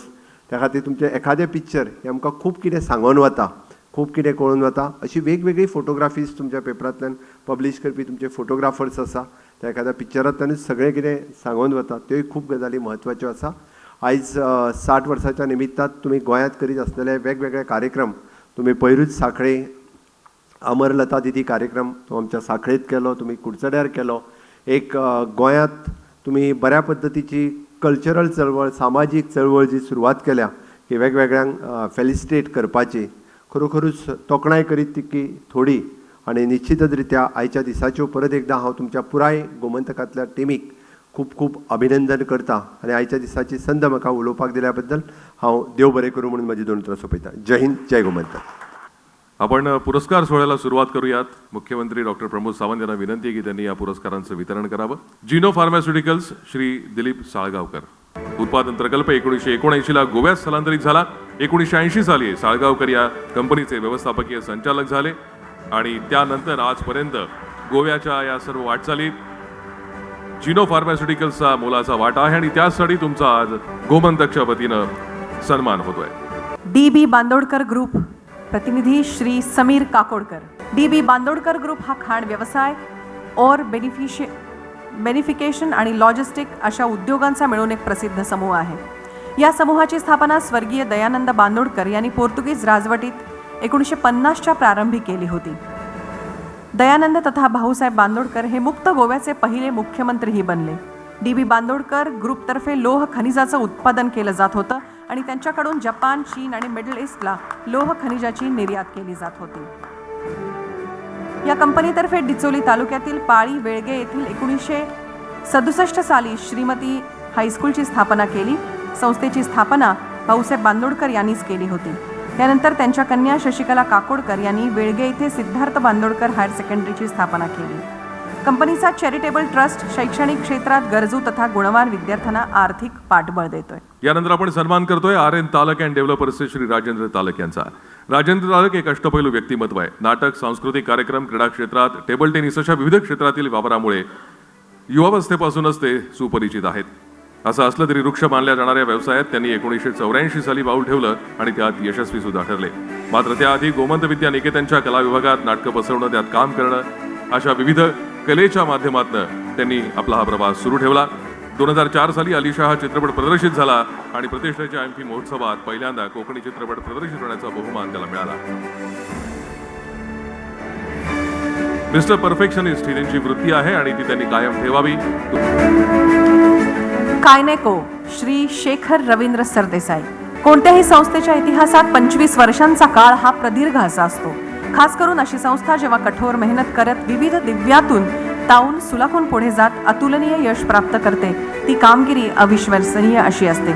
त्या खातीर तुमचें एखादें पिक्चर हें आमकां खूब कितें सांगून वता, खूब कितें कळून वता. अशी वेगवेगळी फोटोग्राफीज तुमच्या पेपरांतल्यान पब्लीश करपी तुमचे फोटोग्राफर्स आसा, त्या एखाद्या पिक्चरांतल्यानूच सगळें कितें सांगून वता. त्योय खूब गजाली म्हत्वाच्यो आसा. आयज 60 वर्साच्या निमित्तान तुमी गोंयांत करीत आसलेले वेगवेगळे कार्यक्रम, तुमी पयरूच सांखळे अमरलता दिदी कार्यक्रम तो आमच्या सांखळेत केलो, तुमी कुडचड्यार केलो. एक गोंयांत तुमी बऱ्या पद्दतीची कल्चरल चळवळ, सामाजीक चळवळ जी सुरवात केल्या की वेगवेगळ्यांक फेलिसिटेट करपाची, खरोखरूच तोखणाय करीत तितकी थोडी. आनी निश्चितच रित्या आयच्या दिसाच्यो परत एकदां हांव तुमच्या पुराय गोमंतकांतल्या टिमीक खूब खूब अभिनंदन करता आनी आयच्या दिसाची संद म्हाका उलोवपाक दिल्या बद्दल हांव देव बरें करूं म्हणून म्हजी दोन उतरां सोंपयता. जय हिंद, जय गोमंतक. आपण पुरस्कार सोहळ्याला सुरुवात करूयात. मुख्यमंत्री डॉक्टर प्रमोद सावंत यांना विनंती आहे की त्यांनी या पुरस्कारांचं वितरण करावं. जिनो फार्मास्युटिकल्स, श्री दिलीप साळगावकर. उत्पादन प्रकल्प 1979ला गोव्यात स्थलांतरित झाला. 1980 साली साळगावकर या कंपनीचे व्यवस्थापकीय संचालक झाले आणि त्यानंतर आजपर्यंत गोव्याच्या या सर्व वाटचालीत जिनो फार्मास्युटिकल्सचा मोलाचा वाटा आहे आणि त्यासाठी तुमचा आज गोमंतकच्या वतीनं सन्मान होतोय. डी बी बांदोडकर ग्रुप, प्रतिनिधी श्री समीर काकोडकर. डी बी बांदोडकर ग्रुप हा खाण व्यवसाय और बेनिफिकेशन आणि लॉजिस्टिक अशा उद्योगांचा मिळून एक प्रसिद्ध समूह आहे. या समूहाची स्थापना स्वर्गीय दयानंद बांदोडकर यांनी पोर्तुगीज राजवटीत 1950च्या प्रारंभी केली होती. दयानंद तथा भाऊसाहेब बांदोडकर हे मुक्त गोव्याचे पहिले मुख्यमंत्रीही बनले. डी बी बांदोडकर ग्रुपतर्फे लोह खनिजाचं उत्पादन केलं जात होतं आणि त्यांच्याकडून जपान, चीन आणि मिडल ईस्टला लोह खनिजाची निर्यात केली जात होती. या कंपनीतर्फे डिचोली तालुक्यातील पाळी वेळगे येथील 1967 साली श्रीमती हायस्कूलची स्थापना केली. संस्थेची स्थापना भाऊसाहेब बांदोडकर यांनीच केली होती. त्यानंतर त्यांच्या कन्या शशिकला काकोडकर यांनी वेळगे येथे सिद्धार्थ बांदोडकर हायर सेकंडरीची स्थापना केली. कंपनीचा चॅरिटेबल ट्रस्ट शैक्षणिक क्षेत्रात गरजू तथा गुणवान विद्यार्थ्यांना आर्थिक पाठबळ देतोय. यानंतर आपण सन्मान करतोय आर एन तालक अँड डेव्हलपर्सचे श्री राजेंद्र तालक यांचा. राजेंद्र तालक एक अष्टपैलू व्यक्तिमत्व आहे. नाटक, सांस्कृतिक कार्यक्रम, क्रीडा क्षेत्रात, टेबल टेनिस अशा विविध क्षेत्रातील वापरामुळे युवावस्थेपासूनच ते सुपरिचित आहेत. असं असलं तरी वृक्ष मानल्या जाणाऱ्या व्यवसायात त्यांनी 1984 साली पाऊल ठेवलं आणि त्यात यशस्वी सुद्धा ठरले. मात्र त्याआधी गोमंत विद्या निकेतनच्या कला विभागात नाटकं बसवणं, त्यात काम करणं अशा विविध कलेच्या माध्यमातून त्यांनी आपला हा प्रवास सुरू ठेवला. 2004 साली अलिशा हा चित्रपट प्रदर्शित झाला आणि प्रतिष्ठेच्या आयएमफी महोत्सवात पहिल्यांदा कोकणी चित्रपट प्रदर्शित होण्याचा बहुमान त्याला मिळाला. मिस्टर परफेक्शनिस्ट ही त्यांची वृत्ती आहे आणि ती त्यांनी कायम ठेवावी. कायनेको, श्री शेखर रवींद्र सरदेसाई. कोणत्याही संस्थेच्या इतिहासात 25 वर्षांचा काळ हा प्रदीर्घ असा असतो. खास करून अशी संस्था जेव्हा कठोर मेहनत करत विविध दिव्यातून तावून सुलाखून पुढे जात अतुलनीय यश प्राप्त करते, ती कामगिरी अविश्वसनीय अशी असते.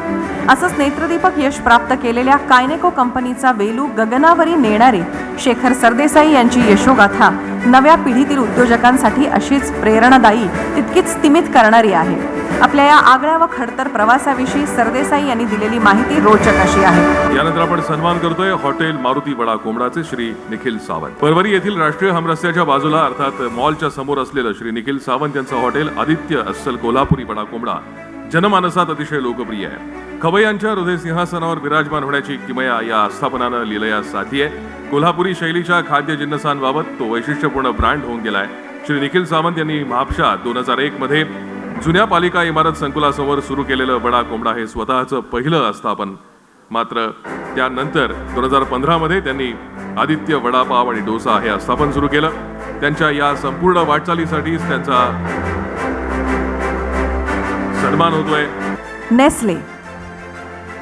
असंच नेत्रदीपक यश प्राप्त केलेल्या कायनेको कंपनीचा वेलू गगनावरी नेणारे शेखर सरदेसाई यांची यशोगाथा नव्या पिढीतील उद्योजकांसाठी अशीच प्रेरणादायी, तितकीच स्तिमित करणारी आहे. आपल्या या आगळ्या व खडतर प्रवासाविषयी सरदेसाई यांनी दिलेली माहिती रोचक अशी आहे. यानंतर आपण सन्मान करतोय हॉटेल मारुती वडा कोंबडाचे श्री निखिल सावंत. परवरी येथील राष्ट्रीय हमरस्त्याच्या बाजूला, अर्थात मॉलच्या समोर असलेलं श्री निखिल सावंत यांचं हॉटेल आदित्य अस्सल कोल्हापुरी वडा कोंबडा जनमानसात अतिशय लोकप्रिय आहे. खवय्यांच्या हृदय सिंहासनावर विराजमान होण्याची किमया या आस्थापनानं लीलया साधली आहे. कोल्हापुरी शैलीच्या खाद्य जिन्नसांबाबत तो वैशिष्ट्यपूर्ण ब्रँड होऊन गेलाय. श्री निखिल सावंत यांनी म्हापशात 2001 मध्ये जुन्या पालिका इमारत संकुलासमोर सुरू केलेलं वडा कोंबडा हे स्वतःचं पहिलं आस्थापन. मात्र त्यानंतर 2015मध्ये त्यांनी आदित्य वडापाव आणि डोसा हे आस्थापन सुरू केलं. त्यांच्या या संपूर्ण वाटचालीसाठीच त्यांचा सन्मान होतोय. नेस्ले.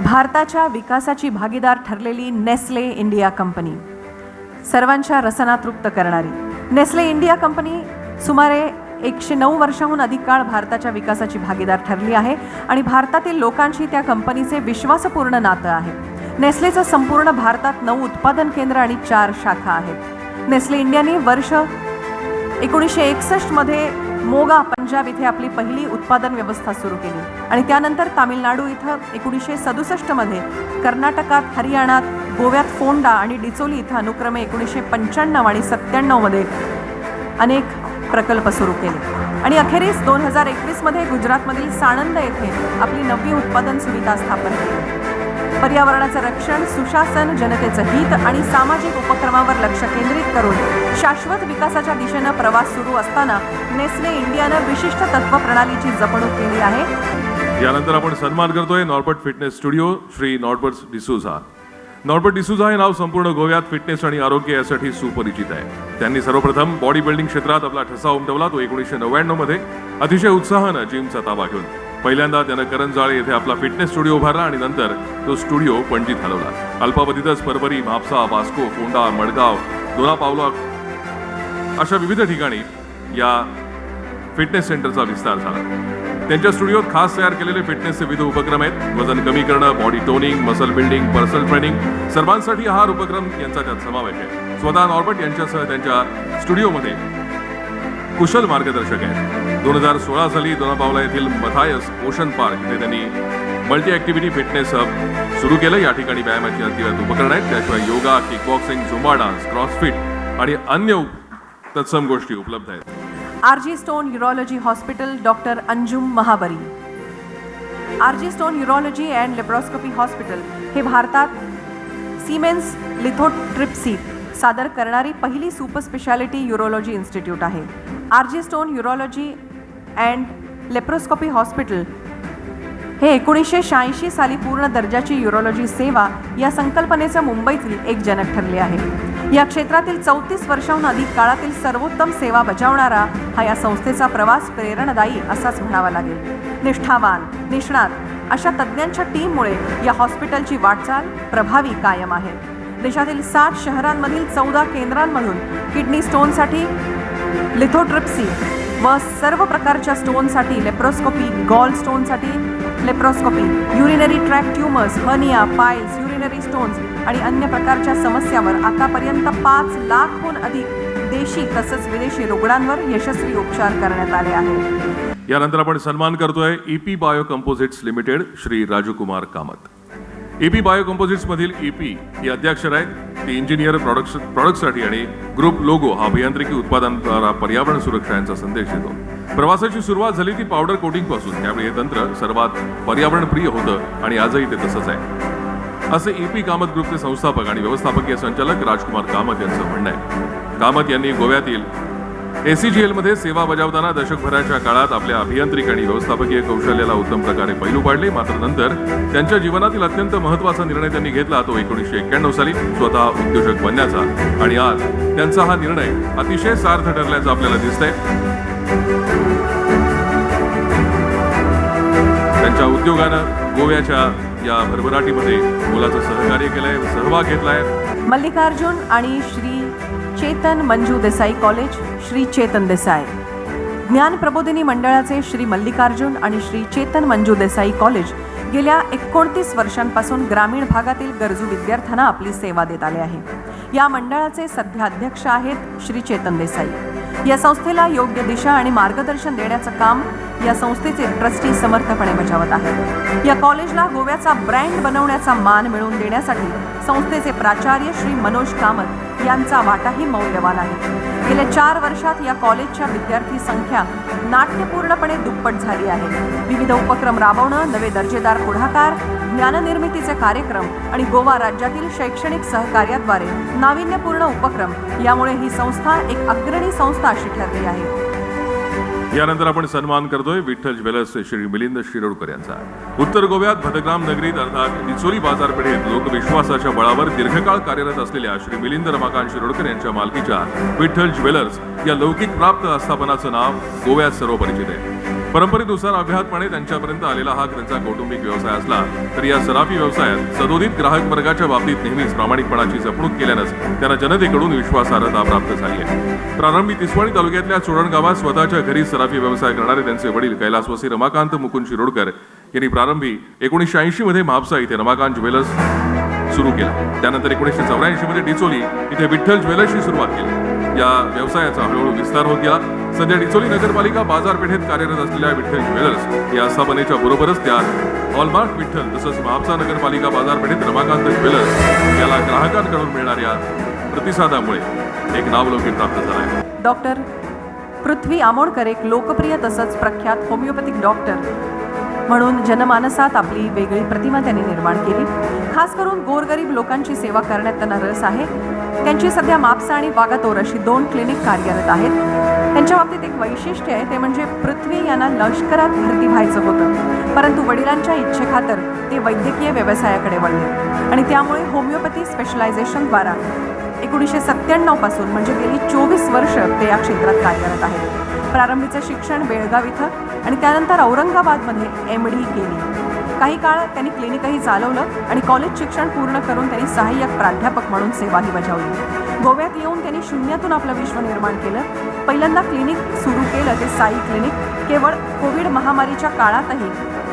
भारताच्या विकासाची भागीदार ठरलेली नेस्ले इंडिया कंपनी, सर्वांच्या रसना तृप्त करणारी नेस्ले इंडिया कंपनी सुमारे 109 वर्षाहून अधिक काळ भारताच्या विकासाची भागीदार ठरली आहे आणि भारतातील लोकांशी त्या कंपनीचे विश्वासपूर्ण नातं आहे. नेस्लेचं संपूर्ण भारतात नऊ उत्पादन केंद्र आणि चार शाखा आहेत. नेस्ले इंडियाने वर्ष 1961मध्ये मोगा, पंजाब इथे आपली पहिली उत्पादन व्यवस्था सुरू केली आणि त्यानंतर तामिळनाडू इथं 1967मध्ये, कर्नाटकात, हरियाणात, गोव्यात फोंडा आणि डिचोली इथं अनुक्रमे 1995 आणि 97मध्ये अनेक प्रकल्प सुरू केले आणि अखेरीस 2021मध्ये गुजरातमधील साणंद येथे आपली नववी उत्पादन सुविधा स्थापन केली. पर्यावरणाचं रक्षण, सुशासन, जनतेचं हित आणि सामाजिक उपक्रमावर लक्ष केंद्रित करून शाश्वत विकासाच्या दिशेनं प्रवास सुरू असताना नेस्ले इंडियानं विशिष्ट तत्व प्रणालीची जपणूक केली आहे. यानंतर आपण सन्मान करतोय Norbert fitness studio, Shri Norbert D'Souza. Norbert D'Souza हे नाव संपूर्ण गोव्यात फिटनेस आणि आरोग्य यासाठी सुपरिचित आहे. त्यांनी सर्वप्रथम बॉडी बिल्डिंग क्षेत्रात आपला ठसा उमटवला तो 1999 मध्ये अतिशय उत्साहानं जिमचा ताबा घेऊन. पहिल्यांदा त्यानं करंजाळे येथे आपला फिटनेस स्टुडिओ उभारला आणि नंतर तो स्टुडिओ पणजीत हलवला. अल्पावधीतच परवरी, म्हापसा, वास्को, फोंडा, मडगाव, दोना पावला अशा विविध ठिकाणी या फिटनेस सेंटरचा विस्तार झाला. त्यांच्या स्टुडिओत खास तयार केलेले फिटनेसचे विविध उपक्रम आहेत. वजन कमी करणं, body toning, muscle building, personal training, सर्वांसाठी आहार उपक्रम यांचा त्यात समावेश आहे. स्वतः नॉर्बर्ट यांच्यासह त्यांच्या स्टुडिओमध्ये कुशल मार्गदर्शक आहेत. 2016 साली दोनापावला येथील मथायस ओशन पार्क इथे त्यांनी मल्टी ॲक्टिव्हिटी फिटनेस हब सुरू केलं. या ठिकाणी व्यायामाची अद्ययावत उपकरणं आहेत. त्याशिवाय yoga, kickboxing, zumba dance, crossfit आणि अन्य तत्सम गोष्टी उपलब्ध आहेत. RG stone urology hospital, doctor Anjum Mahabari. RG stone urology and laparoscopy hospital हे भारतात सिमेन्स लिथोट्रिप्सी सादर करणारी पहिली सुपर स्पेशालिटी युरोलॉजी इन्स्टिट्यूट आहे. RG stone urology and laparoscopy hospital हे 1986 साली पूर्ण दर्जाची युरोलॉजी सेवा या संकल्पनेचं मुंबईतील एक जनक ठरले आहे. या क्षेत्रातील 34 वर्षांहून अधिक काळातील सर्वोत्तम सेवा बजावणारा हा या संस्थेचा प्रवास प्रेरणादायी असाच म्हणावा लागेल. निष्ठावान, निष्णात अशा तज्ज्ञांच्या टीममुळे या हॉस्पिटलची वाटचाल प्रभावी कायम आहे. देशातील 7 शहरांमधील 14 केंद्रांमधून किडनी स्टोनसाठी लिथोट्रिप्सी व सर्व प्रकारच्या स्टोनसाठी लेप्रोस्कोपी, गॉल स्टोनसाठी laparoscopy, urinary tract tumours, hernia, piles, urinary stones आणि अन्य प्रकारच्या समस्यावर आतापर्यंत 5 लाखहून अधिक देशी तसंच विदेशी रुग्णांवर यशस्वी उपचार करण्यात आले आहेत. यानंतर आपण सन्मान करतोय EP bio composites limited, Shri Rajukumar Kamat. EP bio composites मधील ईपी ही अद्याक्षर आहेत, ती इंजिनियर प्रॉडक्टसाठी आणि ग्रुप लोगो हा अभियांत्रिकी उत्पादनाद्वारा पर्यावरण सुरक्षा यांचा संदेश देतो. प्रवासाची सुरुवात झाली ती पावडर कोटिंग पासून. त्यावेळी हे तंत्र सर्वात पर्यावरणप्रिय होतं आणि आजही ते तसंच आहे, असे ईपी कामत ग्रुपचे संस्थापक आणि व्यवस्थापकीय संचालक राजकुमार कामत यांचं म्हणणं आहे. कामत यांनी गोव्यातील एसीजीएल मध्ये सेवा बजावताना दशकभराच्या काळात आपल्या अभियांत्रिक आणि व्यवस्थापकीय कौशल्याला उत्तम प्रकारे पैलू पाडले. मात्र नंतर त्यांच्या जीवनातील अत्यंत महत्वाचा निर्णय त्यांनी घेतला तो 1991 साली स्वतः उद्योजक बनण्याचा आणि आज त्यांचा हा निर्णय अतिशय सार्थ ठरल्याचं आपल्याला दिसतंय. त्यांच्या उद्योगानं गोव्याच्या या भरभराटीमध्ये मोलाचं सहकार्य केलंय, सहभाग घेतलाय. मल्लिकार्जुन आणि श्री चेतन मंजू देसाई कॉलेज, श्री चेतन देसाई. ज्ञान प्रबोधिनी मंडळाचे श्री मल्लिकार्जुन आणि श्री चेतन मंजू देसाई कॉलेज गेल्या 29 वर्षांपासून ग्रामीण भागातील गरजू विद्यार्थ्यांना आपली सेवा देत आले आहे. या मंडळाचे सध्या अध्यक्ष आहेत श्री चेतन देसाई. या संस्थेला योग्य दिशा आणि मार्गदर्शन देण्याचं काम या संस्थेचे ट्रस्टी समर्थपणे बजावत आहेत. या कॉलेजला गोव्याचा ब्रँड बनवण्याचा मान मिळवून देण्यासाठी संस्थेचे प्राचार्य श्री मनोज कामत यांचा वाटाही मौल्यवान आहे. गेल्या 4 वर्षात या कॉलेजच्या विद्यार्थी संख्या नाट्यपूर्णपणे दुप्पट झाली आहे. विविध उपक्रम राबवणं, नवे दर्जेदार पुढाकार, ज्ञाननिर्मितीचे कार्यक्रम आणि गोवा राज्यातील शैक्षणिक सहकार्याद्वारे नाविन्यपूर्ण उपक्रम यामुळे ही संस्था एक अग्रणी संस्था अशी ठरली आहे. यानंतर आपण सन्मान करतोय विठ्ठल ज्वेलर्सचे श्री मिलिंद शिरोडकर यांचा. उत्तर गोव्यात भटग्राम नगरीत अर्थात डिचोली बाजारपेठेत लोकविश्वासाच्या बळावर दीर्घकाळ कार्यरत असलेल्या श्री मिलिंद रमाकांत शिरोडकर यांच्या मालकीच्या विठ्ठल ज्वेलर्स या लौकिक प्राप्त आस्थापनाचं नाव गोव्यात सर्वपरिचित आहे. परंपरेनुसार अव्याहतपणे त्यांच्यापर्यंत आलेला हा त्यांचा कौटुंबिक व्यवसाय असला तरी या सराफी व्यवसायात सदोदित ग्राहक वर्गाच्या बाबतीत नेहमीच प्रामाणिकपणाची जपणूक केल्यानंच त्यांना जनतेकडून विश्वासार्हता प्राप्त झाली आहे. प्रारंभी तिसवाडी तालुक्यातल्या चोडण गावात स्वतःच्या घरी सराफी व्यवसाय करणारे त्यांचे वडील कैलासवासी रमाकांत मुकुंद शिरोडकर यांनी प्रारंभी 1980 मध्ये म्हापसा इथे रमाकांत ज्वेलर्स सुरू केला. त्यानंतर 1984 मध्ये डिचोली इथे विठ्ठल ज्वेलर्सची सुरुवात केली. या व्यवसायाचा हळूहळू विस्तार होत गेला. सध्या डिचोली नगरपालिका बाजारपेठेत कार्यरत असलेल्या विठ्ठल ज्वेलर्स या आस्थापनेच्या बरोबरच त्यात हॉलमार्क विठ्ठल तसंच म्हापसा नगरपालिका बाजारपेठेत रमाकांत ज्वेलर्स याला ग्राहकांकडून मिळणाऱ्या प्रतिसादामुळे एक नावलौकिक प्राप्त झाला आहे. डॉक्टर पृथ्वी आमोणकर एक लोकप्रिय तसंच प्रख्यात होमिओपॅथिक डॉक्टर म्हणून जनमानसात आपली वेगळी प्रतिमा त्यांनी निर्माण केली. खास करून गोरगरीब लोकांची सेवा करण्यात त्यांना रस आहे. त्यांची सध्या म्हापसा आणि वागातोर अशी 2 क्लिनिक कार्यरत आहेत. त्यांच्या बाबतीत एक वैशिष्ट्य आहे, ते म्हणजे पृथ्वी यांना लष्करात भरती व्हायचं होतं, परंतु वडिलांच्या इच्छेखातर ते वैद्यकीय व्यवसायाकडे वळले आणि त्यामुळे होमिओपॅथी स्पेशलायझेशनद्वारा 1997पासून म्हणजे गेली 24 वर्ष ते या क्षेत्रात कार्यरत आहेत. प्रारंभीचं शिक्षण बेळगाव इथं आणि त्यानंतर औरंगाबादमध्ये एमडी केली. काही काळ त्यांनी क्लिनिकही चालवलं आणि कॉलेज शिक्षण पूर्ण करून त्यांनी सहाय्यक प्राध्यापक म्हणून सेवाही बजावली. गोव्यात येऊन त्यांनी शून्यातून आपलं विश्व निर्माण केलं. पहिल्यांदा क्लिनिक सुरू केलं ते साई क्लिनिक. केवळ कोविड महामारीच्या काळातही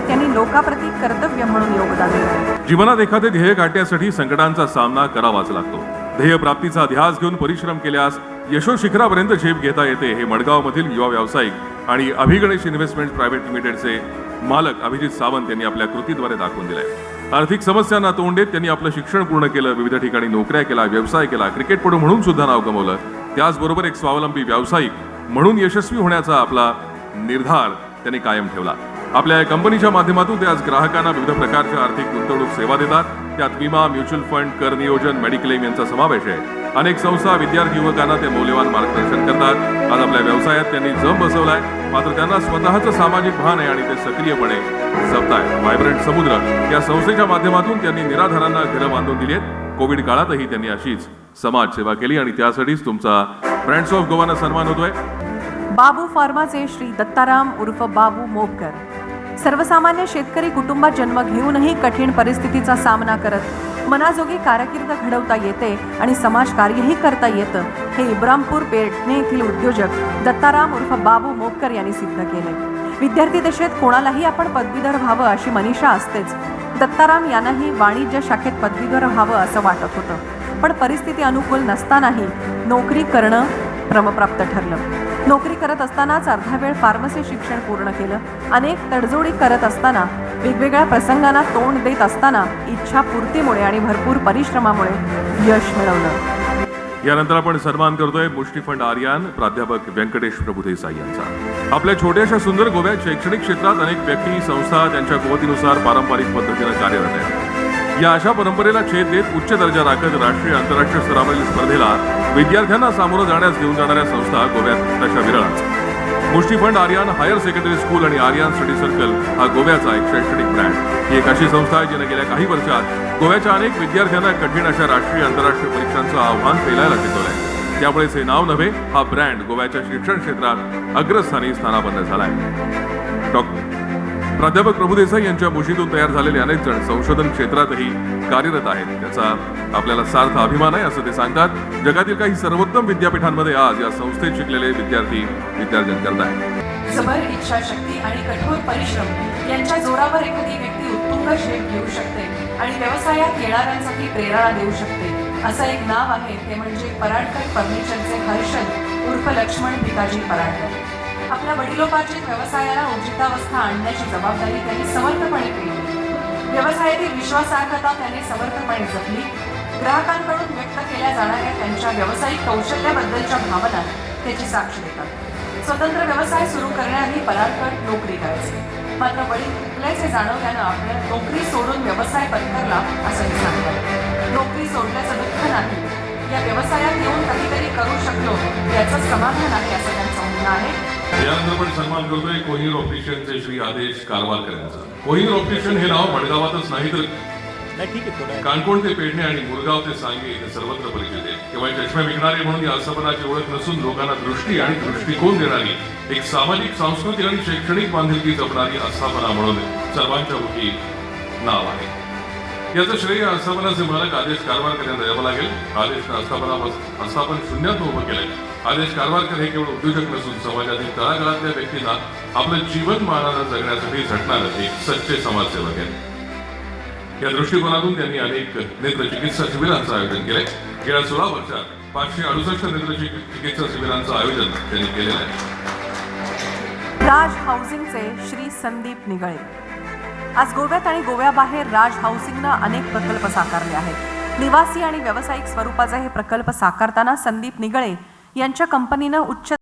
त्यांनी लोकाप्रती कर्तव्य म्हणून योगदान दिलं. जीवनात एखादे ध्येय गाठण्यासाठी संकटांचा सामना करावाच लागतो. ध्येय प्राप्तीचा ध्यास घेऊन परिश्रम केल्यास यशो शिखरापर्यंत झेप घेता येते, हे मडगावमधील युवा व्यावसायिक आणि अभिगणेश इन्व्हेस्टमेंट प्रायव्हेट लिमिटेडचे मालक अभिजित सावंत यांनी आपल्या कृतीद्वारे दाखवून दिलंय. आर्थिक समस्यांना तोंड देत त्यांनी आपलं शिक्षण पूर्ण केलं, विविध ठिकाणी नोकऱ्या केल्या, व्यवसाय केला, क्रिकेटपटू म्हणून सुद्धा नाव कमवलं. त्याचबरोबर एक स्वावलंबी व्यावसायिक म्हणून यशस्वी होण्याचा आपला निर्धार त्यांनी कायम ठेवला. आपल्या या कंपनीच्या माध्यमातून ते आज ग्राहकांना विविध प्रकारच्या आर्थिक गुंतवणूक सेवा देतात. त्यात विमा, म्युच्युअल फंड, कर नियोजन, मेडिक्लेम यांचा समावेश आहे. अनेक संस्था, विद्यार्थी, युवकांना ते मौल्यवान मार्गदर्शन करतात. आज आपल्या व्यवसायात त्यांनी जम बसवलाय, मात्र त्यांना स्वतःचं सामाजिक भान आहे आणि ते सक्रियपणे जपतायत. व्हायब्रंट समुद्र या संस्थेच्या माध्यमातून त्यांनी निराधारांना घरं बांधून दिली आहेत. कोविड काळातही त्यांनी अशीच समाजसेवा केली आणि त्यासाठीच तुमचा ब्रँड्स ऑफ गोवानं सन्मान होतोय. बाबू फार्माचे श्री दत्ताराम उर्फ बाबू मोपकर. सर्वसामान्य शेतकरी कुटुंबात जन्म घेऊनही कठीण परिस्थितीचा सामना करत मनाजोगी कारकीर्द घडवता येते आणि समाजकार्यही करता येतं, हे इब्रामपूर पेठणे येथील उद्योजक दत्ताराम उर्फ बाबू मोपकर यांनी सिद्ध केले. विद्यार्थी दशेत कोणालाही आपण पदवीधर व्हावं अशी मनीषा असतेच. दत्ताराम यांनाही वाणिज्य शाखेत पदवीधर व्हावं असं वाटत होतं, पण परिस्थिती अनुकूल नसतानाही नोकरी करणं क्रमप्राप्त ठरलं. नोकरी करत असतानाच अर्धा वेळ फार्मसी शिक्षण पूर्ण केलं. अनेक तडजोडी करत असताना, वेगवेगळ्या प्रसंगांना तोंड देत असताना इच्छापूर्तीमुळे आणि भरपूर परिश्रमामुळे यश मिळवलं. यानंतर आपण सन्मान करतोय मुष्टीफंड आर्यान प्राध्यापक व्यंकटेश प्रभुदेसाई यांचा. आपल्या छोट्याशा सुंदर गोव्यात शैक्षणिक क्षेत्रात अनेक व्यक्ती, संस्था त्यांच्या कुवतीनुसार पारंपरिक पद्धतीनं कार्यरत आहेत. या अशा परंपरेला छेद देत, उच्च दर्जा राखत राष्ट्रीय, आंतरराष्ट्रीय स्तरावरील स्पर्धेला विद्यार्थ्यांना सामोरं जाण्यास घेऊन जाणाऱ्या संस्था गोव्यात तशा विरळाच. Mushtifund Aryan higher secondary school आणि आर्यान स्टडी सर्कल हा गोव्याचा एक शैक्षणिक ब्रँड. ही एक अशी संस्था आहे जिने गेल्या काही वर्षात गोव्याच्या अनेक विद्यार्थ्यांना कठीण अशा राष्ट्रीय, आंतरराष्ट्रीय परीक्षांचं आव्हान पेलायला शिकवलंय. त्यामुळेच हे नाव नव्हे, हा ब्रँड गोव्याच्या शिक्षण क्षेत्रात अग्रस्थानी स्थानापन्न झाला आहे. प्राध्यापक प्रभुदेसाई यांच्या मुशीतून तयार झालेले अनेक जण संशोधन क्षेत्रातही कार्यरत आहेत. त्याचा आपल्याला सार्थ अभिमान आहे असं ते सांगतात. जगातील काही सर्वोत्तम विद्यापीठांमध्ये आज या संस्थेत शिकलेले विद्यार्थी विद्यार्जन करत आहेत. जबर इच्छाशक्ती आणि कठोर परिश्रम यांच्या जोरावर एखादी व्यक्ती उत्तुंग झेप घेऊ शकते आणि व्यवसायात येणाऱ्यांसाठी प्रेरणा देऊ शकते, असं एक नाव आहे, ते म्हणजे पराडकर फर्निचरचे हर्षद उर्फ लक्ष्मण भिकाजी पराडकर. आपल्या वडिलोपार्जित व्यवसायाला उर्जितावस्था आणण्याची जबाबदारी त्यांनी समर्थपणे पेलली. व्यवसायातील विश्वासार्हता त्यांनी समर्थपणे जपली. ग्राहकांकडून व्यक्त केल्या जाणाऱ्या त्यांच्या व्यावसायिक कौशल्याबद्दलच्या भावना त्याची साक्ष देतात. स्वतंत्र व्यवसाय सुरू करण्याआधी पराडकर नोकरी करायचे, मात्र वडील थकल्याचे जाणवल्यानं आपण नोकरी सोडून व्यवसाय पत्करला असं ते सांगतात. नोकरी सोडल्याचं दुःख नाही, या व्यवसायात येऊन काहीतरी करू शकलो याचं समाधान आहे, असं त्यांचं म्हणणं आहे. यानंतर आपण सन्मान करतोय कोहिनूर ऑप्टिशियनचे श्री आदेश कारवारकर यांचा. कोहिनूर ऑप्टिशियन हे नाव मडगावातच नाही तर नाही, ठीक आहे, थोडं काणकोण ते पेडणे आणि मुरगाव ते सांगे हे सर्वत्र परिचित आहे. केवळ चष्मे विकणारे म्हणून या आस्थापनाची ओळख नसून लोकांना दृष्टी आणि दृष्टिकोन देणारी एक सामाजिक, सांस्कृतिक आणि शैक्षणिक बांधिलकी जपणारी आस्थापना म्हणून सर्वांच्या मुखी नाव आहे. याचं श्रेय आस्थापनाचे मालक आदेश कारवारकर यांना द्यावं लागेल. आदेशनं आस्थापन शून्यात उभं केलंय. आदेश कारवारकर हे केवळ उद्योजक नसून समाजातील तळागाळातल्या व्यक्तींना आपलं जीवन मानानं जगण्यासाठी झटणारं एक सच्चे समाजसेवक आहेत. या दृष्टिकोनातून त्यांनी अनेक नेत्रचिकित्सा शिबिरांचं आयोजन केलंय. गेल्या 16 वर्षात 568 नेत्रचिकित्सा शिबिरांचं आयोजन त्यांनी केलेलं आहे. राज हाऊसिंगचे श्री संदीप निगळे. आज गोव्यात आणि गोव्याबाहेर राज हाऊसिंगनं अनेक प्रकल्प साकारले आहेत. निवासी आणि व्यावसायिक स्वरूपाचे हे प्रकल्प साकारताना संदीप निगळे यांच्या कंपनीनं उच्च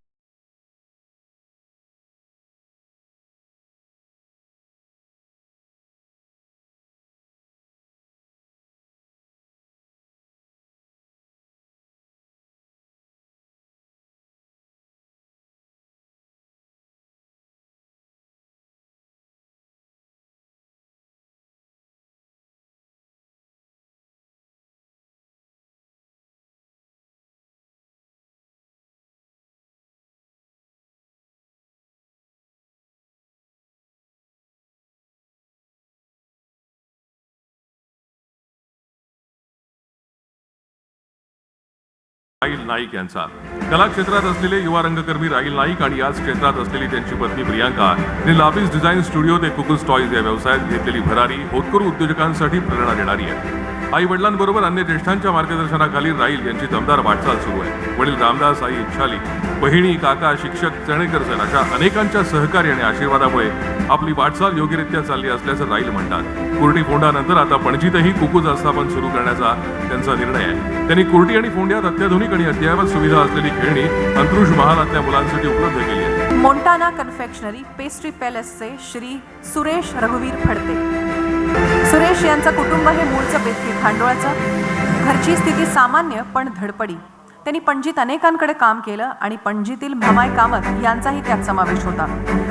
राहील नाईक यांचा. कला क्षेत्रात असलेले युवा रंगकर्मी राहील नाईक आणि याच क्षेत्रात असलेली त्यांची पत्नी प्रियांका यांनी लापीस डिझाईन स्टुडिओ ते कुकुस टॉईज या व्यवसायात घेतलेली भरारी होतकरू उद्योजकांसाठी प्रेरणा देणारी आहे. आई वडिलांबरोबर अन्य ज्येष्ठांच्या मार्गदर्शनाखाली राहील यांची दमदार वाटचाल सुरू आहे. वडील रामदास, आई इच्छाली, बहिणी, काका, शिक्षक चणेकर सर अशा अनेकांच्या सहकार्य आणि आशीर्वादामुळे आपली वाटचाल योग्यरित्या चालली असल्याचं राहील म्हणतात. कुर्टी फोंडानंतर आता पणजीतही कुकूज आस्थापन सुरू करण्याचा त्यांचा निर्णय आहे. त्यांनी कुर्टी आणि फोंड्यात अत्याधुनिक आणि अद्ययावत सुविधा असलेली खेळणी अंत्रुज महालातल्या मुलांसाठी उपलब्ध केली आहे. मोंटाना कन्फेक्शनरी पेस्ट्री पॅलेसचे श्री सुरेश रघुवीर फडते. सुरेश यांचं कुटुंब हे मूळचं बेतकी खांडोळाचं. घरची स्थिती सामान्य पण धडपडी. त्यांनी पणजीत अनेकांकडे काम केलं आणि पणजीतील भमाय कामत यांचाही त्यात समावेश होता.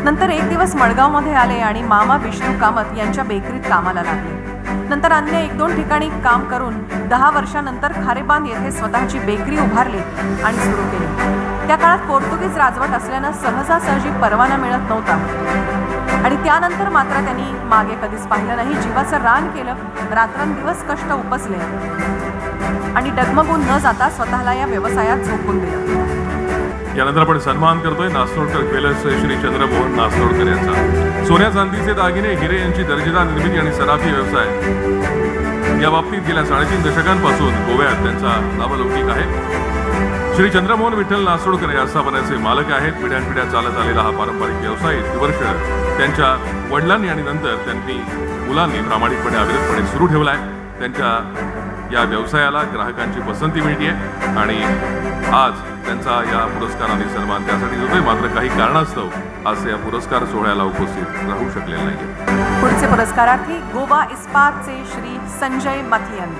नंतर एक दिवस मडगावमध्ये आले आणि मामा विष्णू कामत यांच्या बेकरीत कामाला लागले. नंतर अन्य 1-2 ठिकाणी काम करून 10 वर्षानंतर खारेबांध येथे स्वतःची बेकरी उभारली आणि सुरू केली. त्या काळात पोर्तुगीज राजवट असल्यानं सहजासहजी परवाना मिळत नव्हता आणि त्यानंतर मात्र त्यांनी मागे कधीच पाहिलं नाही. जीवाचं रान केलं, रात्रंदिवस कष्ट उपसले आणि डगमगून न जाता स्वतःला या व्यवसायात झोकून दिलं. यानंतर आपण सन्मान करतोय नासनोडकर ज्वेलर्सचे श्री चंद्रमोहन नासनोडकर यांचा. सोन्या चांदीचे दागिने, हिरे यांची दर्जेदार निर्मिती आणि सराफी व्यवसाय या बाबतीत गेल्या 3.5 दशकांपासून गोव्यात त्यांचा नावलौकिक आहे. श्री चंद्रमोहन विठ्ठल नासोडकर या आस्थापनाचे मालक आहेत. पिढ्यानपिढ्या चालत आलेला हा पारंपरिक व्यवसाय इतकी वर्ष त्यांच्या वडिलांनी आणि नंतर त्यांनी मुलांनी प्रामाणिकपणे अविरतपणे सुरू ठेवला आहे. त्यांच्या या व्यवसायाला ग्राहकांची पसंती मिळते आणि आज त्यांचा या पुरस्काराने सन्मान त्यासाठी होतोय. मात्र काही कारणास्तव आज या पुरस्कार सोहळ्याला उपस्थित राहू शकलेले नाही. पुढचे पुरस्कारार्थी गोवा इस्पातचे श्री संजय मथियन.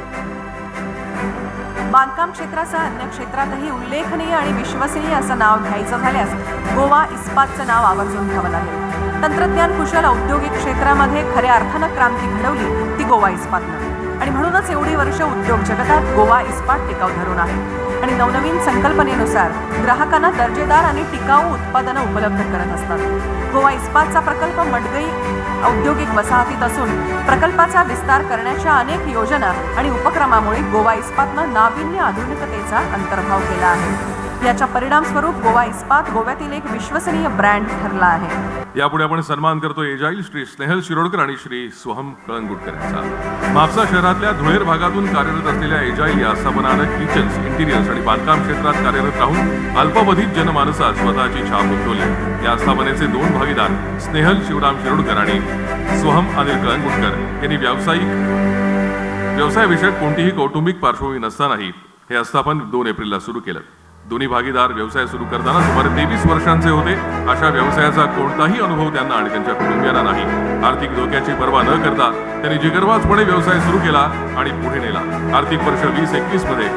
बांधकाम क्षेत्रासह अन्य क्षेत्रातही उल्लेखनीय आणि विश्वसनीय असं नाव घ्यायचं झाल्यास गोवा इस्पातचं नाव आवर्जून घ्यावं लागेल. तंत्रज्ञान कुशल औद्योगिक क्षेत्रामध्ये खऱ्या अर्थानं क्रांती घडवली ती गोवा इस्पातनं आणि म्हणूनच एवढी वर्ष उद्योग जगतात गोवा इस्पात टिकाव धरून आहे आणि नवनवीन संकल्पनेनुसार ग्राहकांना दर्जेदार आणि टिकाऊ उत्पादनं उपलब्ध करत असतात. गोवा इस्पातचा प्रकल्प मडगई औद्योगिक वसाहतीत असून प्रकल्पाचा विस्तार करण्याच्या अनेक योजना आणि उपक्रमामुळे गोवा इस्पातनं नाविन्य आधुनिकतेचा अंतर्भाव केला आहे. याच्या परिणामस्वरूप गोवा इस्पात गोव्यातील एक विश्वसनीय ब्रँड ठरला आहे. यापुढे आपण सन्मान करतो एजाईल श्री स्नेहल शिरोडकर आणि श्री सोहम कळंगुटकर यांचा. म्हापसा शहरातल्या धुळेर भागातून कार्यरत असलेल्या एजाईल या आस्थापनानं किचन्स, इंटिरियर्स आणि बांधकाम क्षेत्रात कार्यरत राहून अल्पावधीत जनमानसात स्वतःची छाप उमटवली. या आस्थापनेचे 2 भागीदार स्नेहल शिवराम शिरोडकर आणि सोहम अनिल कळंगुटकर यांनी व्यवसायाविषयक कोणतीही कौटुंबिक पार्श्वभूमी नसतानाही हे आस्थापन 2 एप्रिलला सुरू केलं. दोन्ही भागीदार व्यवसाय सुरू करताना सुमारे 23 वर्षांचे होते. अशा व्यवसायाचा कोणताही अनुभव त्यांना आणि त्यांच्या कुटुंबियांना नाही. आर्थिक धोक्याची पर्वा न करता त्यांनी जिगरबाजपणे व्यवसाय सुरू केला आणि पुढे नेला. आर्थिक वर्ष 20-21 मध्ये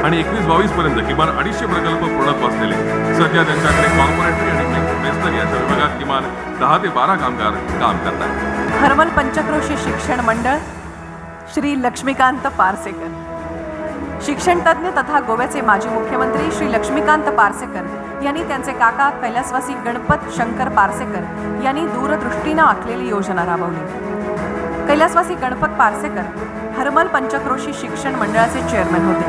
आणि 21-22 पर्यंत किमान 250 प्रकल्प पूर्णत्वास नेले. सध्या त्यांच्याकडे कॉर्पोरेटरी आणि मेस्टरी अशा विभागात किमान 10 ते 12 कामगार काम करतात. हरमल पंचक्रोशी शिक्षण मंडळ श्री लक्ष्मीकांत पारसेकर. शिक्षणतज्ज्ञ तथा गोव्याचे माजी मुख्यमंत्री श्री लक्ष्मीकांत पारसेकर यांनी त्यांचे काका कैलासवासी गणपत शंकर पारसेकर यांनी दूरदृष्टीनं आखलेली योजना राबवली. कैलासवासी गणपत पारसेकर हरमल पंचक्रोशी शिक्षण मंडळाचे चेअरमन होते.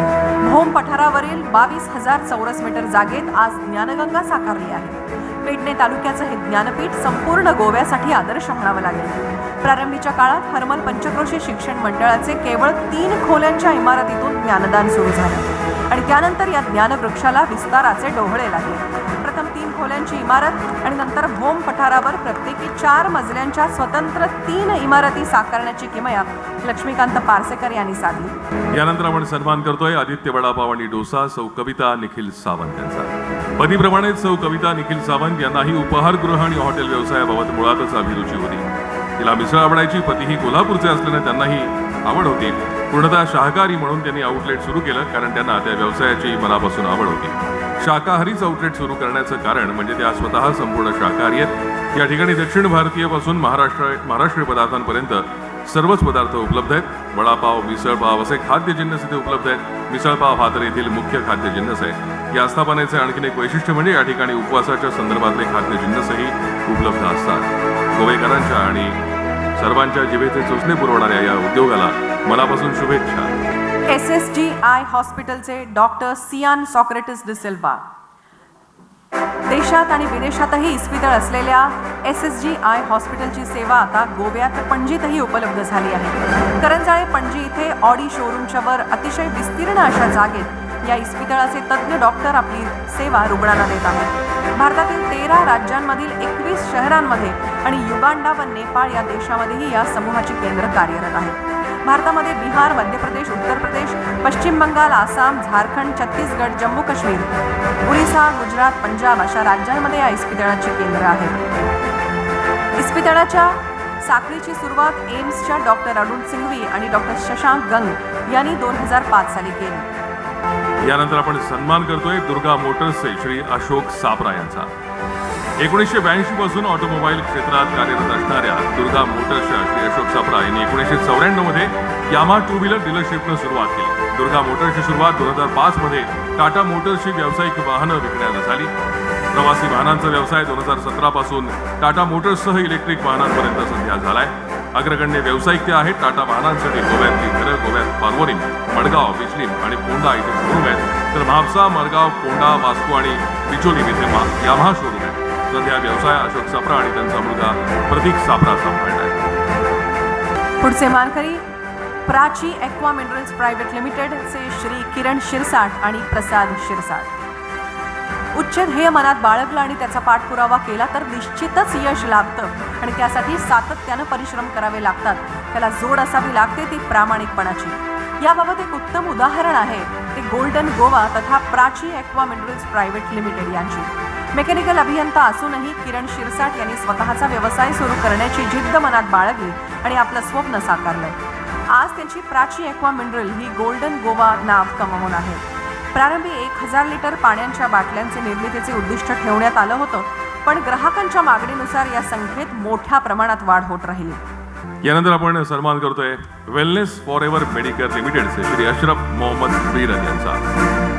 भोम पठारावरील 22,000 चौरस मीटर जागेत आज ज्ञानगंगा साकारली आहे. पेडणे तालुक्याचं हे ज्ञानपीठ संपूर्ण गोव्यासाठी आदर्श म्हणावं लागेल. प्रारंभीच्या काळात हरमल पंचक्रोशी शिक्षण मंडळाचे केवळ 3 खोल्यांच्या इमारतीतून ज्ञानदान सुरू झालं आणि त्यानंतर या ज्ञानवृक्षाला विस्ताराचे डोहळे लागले. प्रथम 3 खोल्यांची इमारत आणि नंतर भोम पठारावर प्रत्येकी 4 मजल्यांच्या स्वतंत्र 3 इमारती साकारण्याची किमया लक्ष्मीकांत पारसेकर यांनी साधली. यानंतर आपण सन्मान करतोय आदित्य वडापाव आणि डोसा सौ कविता निखिल सावंत यांचा. पतीप्रमाणेच सौ कविता निखिल सावंत यांनाही उपहारगृह आणि हॉटेल व्यवसायाबाबत मुळातच अभिरुची होती. तिला मिसळ आवडायची. पतीही कोल्हापूरचे असल्याने त्यांनाही आवड होती. पूर्णतः शाकाहारी म्हणून त्यांनी आउटलेट सुरू केलं, कारण त्यांना त्या व्यवसायाची मनापासून आवड होती. शाकाहारीच आउटलेट सुरू करण्याचं कारण म्हणजे त्या स्वतः संपूर्ण शाकाहारी आहेत. या ठिकाणी दक्षिण भारतीयपासून महाराष्ट्रीय पदार्थांपर्यंत सर्वच पदार्थ उपलब्ध आहेत. वडापाव, मिसळपाव असे खाद्य जिन्नस इथे उपलब्ध आहेत. मिसळपाव हा तर येथील मुख्य खाद्य जिन्नस आहे. या आस्थापनेचे आणखीन एक वैशिष्ट्य म्हणजे या ठिकाणी उपवासाच्या संदर्भातले खाद्य जिन्नसही उपलब्ध असतात. गोवेकरांच्या आणि सर्वांच्या जिभेचे चोचले पुरवणाऱ्या या उद्योगाला मनापासून शुभेच्छा. SSGI हॉस्पिटलचे डॉक्टर सियान सॉक्रेटिस डिसिल्वा. देशात आणि विदेशातही इस्पितळ असलेल्या SSGI हॉस्पिटलची सेवा आता गोव्यात पणजीतही उपलब्ध झाली आहे. करंजाळे पणजी इथे ऑडी शोरूमच्या वर अतिशय विस्तीर्ण अशा जागेत या इस्पितळाचे तज्ज्ञ डॉक्टर आपली सेवा रुग्णांना देत आहेत. भारतातील 13 राज्यांमधील 21 शहरांमध्ये आणि युगांडा व नेपाळ या देशामध्येही या समूहाची केंद्र कार्यरत आहेत. भारतामध्ये बिहार, मध्य प्रदेश, उत्तर प्रदेश, पश्चिम बंगाल, आसाम, झारखंड, छत्तीसगड, जम्मू काश्मीर, उरिसा, गुजरात, पंजाब अशा राज्यांमध्ये या इस्पितळाची केंद्र आहेत. इस्पितळाच्या साखळीची सुरुवात एम्सच्या डॉक्टर अरुण सिंघवी आणि डॉक्टर शशांक गंग यांनी 2005 साली केली. यानंतर आपण सन्मान करतोय दुर्गा मोटर्सचे श्री अशोक सापरा यांचा. 1982 पासून ऑटोमोबाईल क्षेत्रात कार्यरत असणाऱ्या दुर्गा मोटर्सच्या श्री अशोक सापरा यांनी 1994 मध्ये यामा टू व्हीलर डीलरशिपनं सुरुवात केली. दुर्गा मोटर्सची सुरुवात 2005 मध्ये टाटा मोटर्सची व्यावसायिक वाहनं विकण्यानं झाली. प्रवासी वाहनांचा व्यवसाय 2017 पासून टाटा मोटर्ससह इलेक्ट्रिक वाहनांपर्यंत सध्या झालाय. अग्रगण्य व्यावसायिक ते आहेत. टाटा वाहनांसाठी गोव्यातली घरं गोव्यात पारवोरिम, मडगाव, बिचोलिम आणि पोंडा इथे शोरूम आहेत, तर म्हापसा, मडगाव, पोंडा, वास्को आणि बिचोलिम इथे यामहा शोरूम आहे. सध्या व्यवसाय अशोक सापरा आणि त्यांचा मुलगा प्रतीक सापरा सांभाळत आहे. पुढचे मानकरी प्राची ॲक्वा मिनरल्स प्रायव्हेट लिमिटेडचे श्री किरण शिरसाट आणि प्रसाद शिरसाट. उच्च ध्येय मनात बाळगलं आणि त्याचा पाठपुरावा केला तर निश्चितच यश लाभतं आणि त्यासाठी सातत्यानं परिश्रम करावे लागतात. त्याला जोड असावी लागते ती प्रामाणिकपणाची. याबाबत एक उत्तम उदाहरण आहे ते गोल्डन गोवा तथा Prachi aqua minerals private limited यांची. मेकॅनिकल अभियंता असूनही किरण शिरसाट यांनी स्वतःचा व्यवसाय सुरू करण्याची जिद्द मनात बाळगली आणि आपलं स्वप्न साकारलं. आज त्यांची प्राची ॲक्वा मिनरल ही गोल्डन गोवा नाव कमवून आहे. प्रारंभी 1000 लिटर पाण्याच्या बाटल्यांचे निर्मितीचे उद्दिष्ट ठेवण्यात आलं होतं, पण ग्राहकांच्या मागणीनुसार या संख्येत मोठ्या प्रमाणात वाढ होत राहिली. यानंतर आपण सन्मान करतोय वेलनेस फॉर एव्हर मेडिकेअर लिमिटेडचे श्री अशरफ मोहम्मद बीरन यांचा.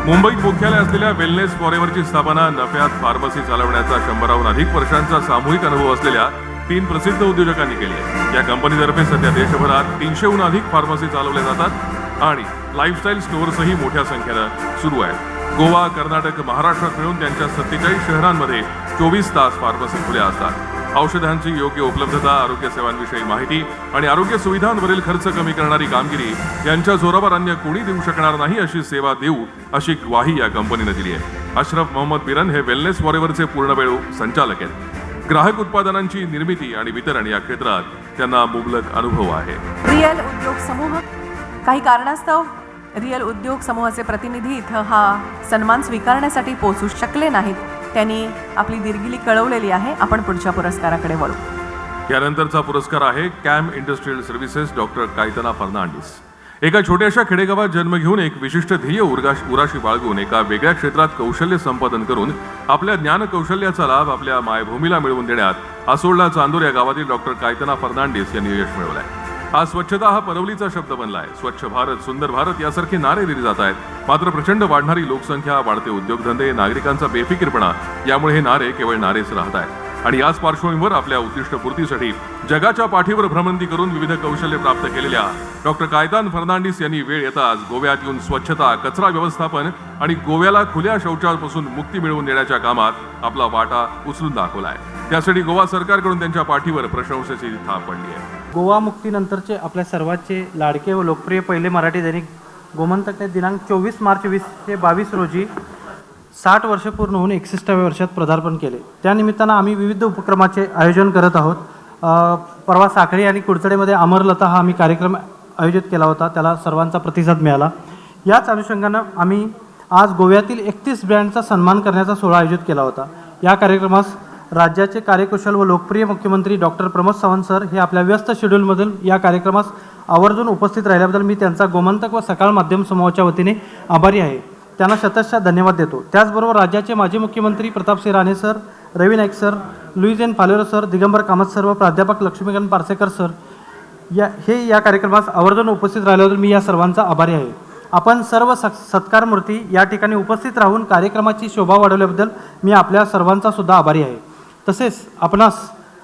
मुंबईत मुख्यालय असलेल्या वेलनेस फॉर एव्हरची स्थापना नफ्यात फार्मसी चालवण्याचा 100हून अधिक वर्षांचा सामूहिक अनुभव असलेल्या तीन प्रसिद्ध उद्योजकांनी केली आहे. या कंपनीतर्फे सध्या देशभरात 300हून अधिक फार्मसी चालवल्या जातात आणि लाईफस्टाईल स्टोअर्सही मोठ्या संख्येनं सुरू आहेत. गोवा, कर्नाटक, महाराष्ट्रात मिळून त्यांच्या 47 शहरांमध्ये 24 तास फार्मसी खुल्या असतात. औषधांची योग्य उपलब्धता, आरोग्य सेवांविषयी माहिती आणि आरोग्य सुविधांवरील खर्च कमी करणारी कामगिरी यांच्या जोरावर अन्य कोणी देऊ शकणार नाही अशी सेवा देऊ, अशी ग्वाही या कंपनीनं दिली आहे. अशरफ मोहम्मद बिरन हे वेलनेस फॉरेव्हरचे पूर्णवेळ संचालक आहेत. ग्राहक उत्पादनांची निर्मिती आणि वितरण या क्षेत्रात त्यांना मुबलक अनुभव आहे. रिअल उद्योग समूह. काही कारणास्तव रिअल उद्योग समूहाचे प्रतिनिधी इथं हा सन्मान स्वीकारण्यासाठी पोहोचू शकले नाहीत. त्यांनी आपली दिलगिरी कळवलेली आहे. आपण पुढच्या पुरस्काराकडे वळू. यानंतरचा पुरस्कार आहे Cam industrial services, doctor Caitana Fernandes. एका छोट्याशा खेडेगावात जन्म घेऊन एक विशिष्ट ध्येय उराशी बाळगून एका वेगळ्या क्षेत्रात कौशल्य संपादन करून आपल्या ज्ञान कौशल्याचा लाभ आपल्या मायभूमीला मिळवून देण्यात आसोल्डा चांदूर या गावातील डॉक्टर कायतना फर्नांडिस यांनी यश मिळवलंय. आज स्वच्छता हा परवलीचा शब्द बनलाय. स्वच्छ भारत, सुंदर भारत यासारखे नारे दिले जात आहेत. मात्र प्रचंड वाढणारी लोकसंख्या, वाढते उद्योगधंदे, नागरिकांचा बेफिकीरपणा यामुळे हे नारे केवळ नारेच राहत आहेत. आणि याच पार्श्वभूमीवर आपल्या उद्दिष्टपूर्तीसाठी जगाच्या पाठीवर भ्रमंती करून विविध कौशल्य प्राप्त केलेल्या डॉक्टर कायतान फर्नांडिस यांनी वेळ येताच गोव्यात येऊन स्वच्छता, कचरा व्यवस्थापन आणि गोव्याला खुल्या शौचापासून मुक्ती मिळवून देण्याच्या कामात आपला वाटा उचलून दाखवलाय. त्यासाठी गोवा सरकारकडून त्यांच्या पाठीवर प्रशंसेची थाप पडली आहे. गोवा मुक्तीनंतरचे आपल्या सर्वांचे लाडके व लोकप्रिय पहिले मराठी दैनिक गोमंतकने दिनांक 24 मार्च 2022 रोजी 60 वर्ष पूर्ण होऊन 61व्या वर्षात पदार्पण केले. त्यानिमित्तानं आम्ही विविध उपक्रमाचे आयोजन करत आहोत. परवा साखळी आणि कुडचडेमध्ये अमरलता हा आम्ही कार्यक्रम आयोजित केला होता. त्याला सर्वांचा प्रतिसाद मिळाला. याच अनुषंगानं आम्ही आज गोव्यातील 31 ब्रँडचा सन्मान करण्याचा सोहळा आयोजित केला होता. या कार्यक्रमास राज्याचे कार्यकुशल व लोकप्रिय मुख्यमंत्री डॉक्टर प्रमोद सावंत सर हे आपल्या व्यस्त शेड्यूलमधून या कार्यक्रमास आवर्जून उपस्थित राहिल्याबद्दल मी त्यांचा गोमंतक व सकाळ माध्यम समूहाच्या वतीने आभारी आहे. त्यांना शतशः धन्यवाद देतो. त्याचबरोबर राज्याचे माजी मुख्यमंत्री Pratapsingh Rane sir, Ravi Naik sir, Luizinho Faleiro sir, Digambar Kamat sir व प्राध्यापक लक्ष्मीकांत पार्सेकर सर या हे या कार्यक्रमास आवर्जून उपस्थित राहिल्याबद्दल मी या सर्वांचा आभारी आहे. आपण सर्व सत्कार मूर्ती या ठिकाणी उपस्थित राहून कार्यक्रमाची शोभा वाढवल्याबद्दल मी आपल्या सर्वांचा सुद्धा आभारी आहे. तसेच आपणास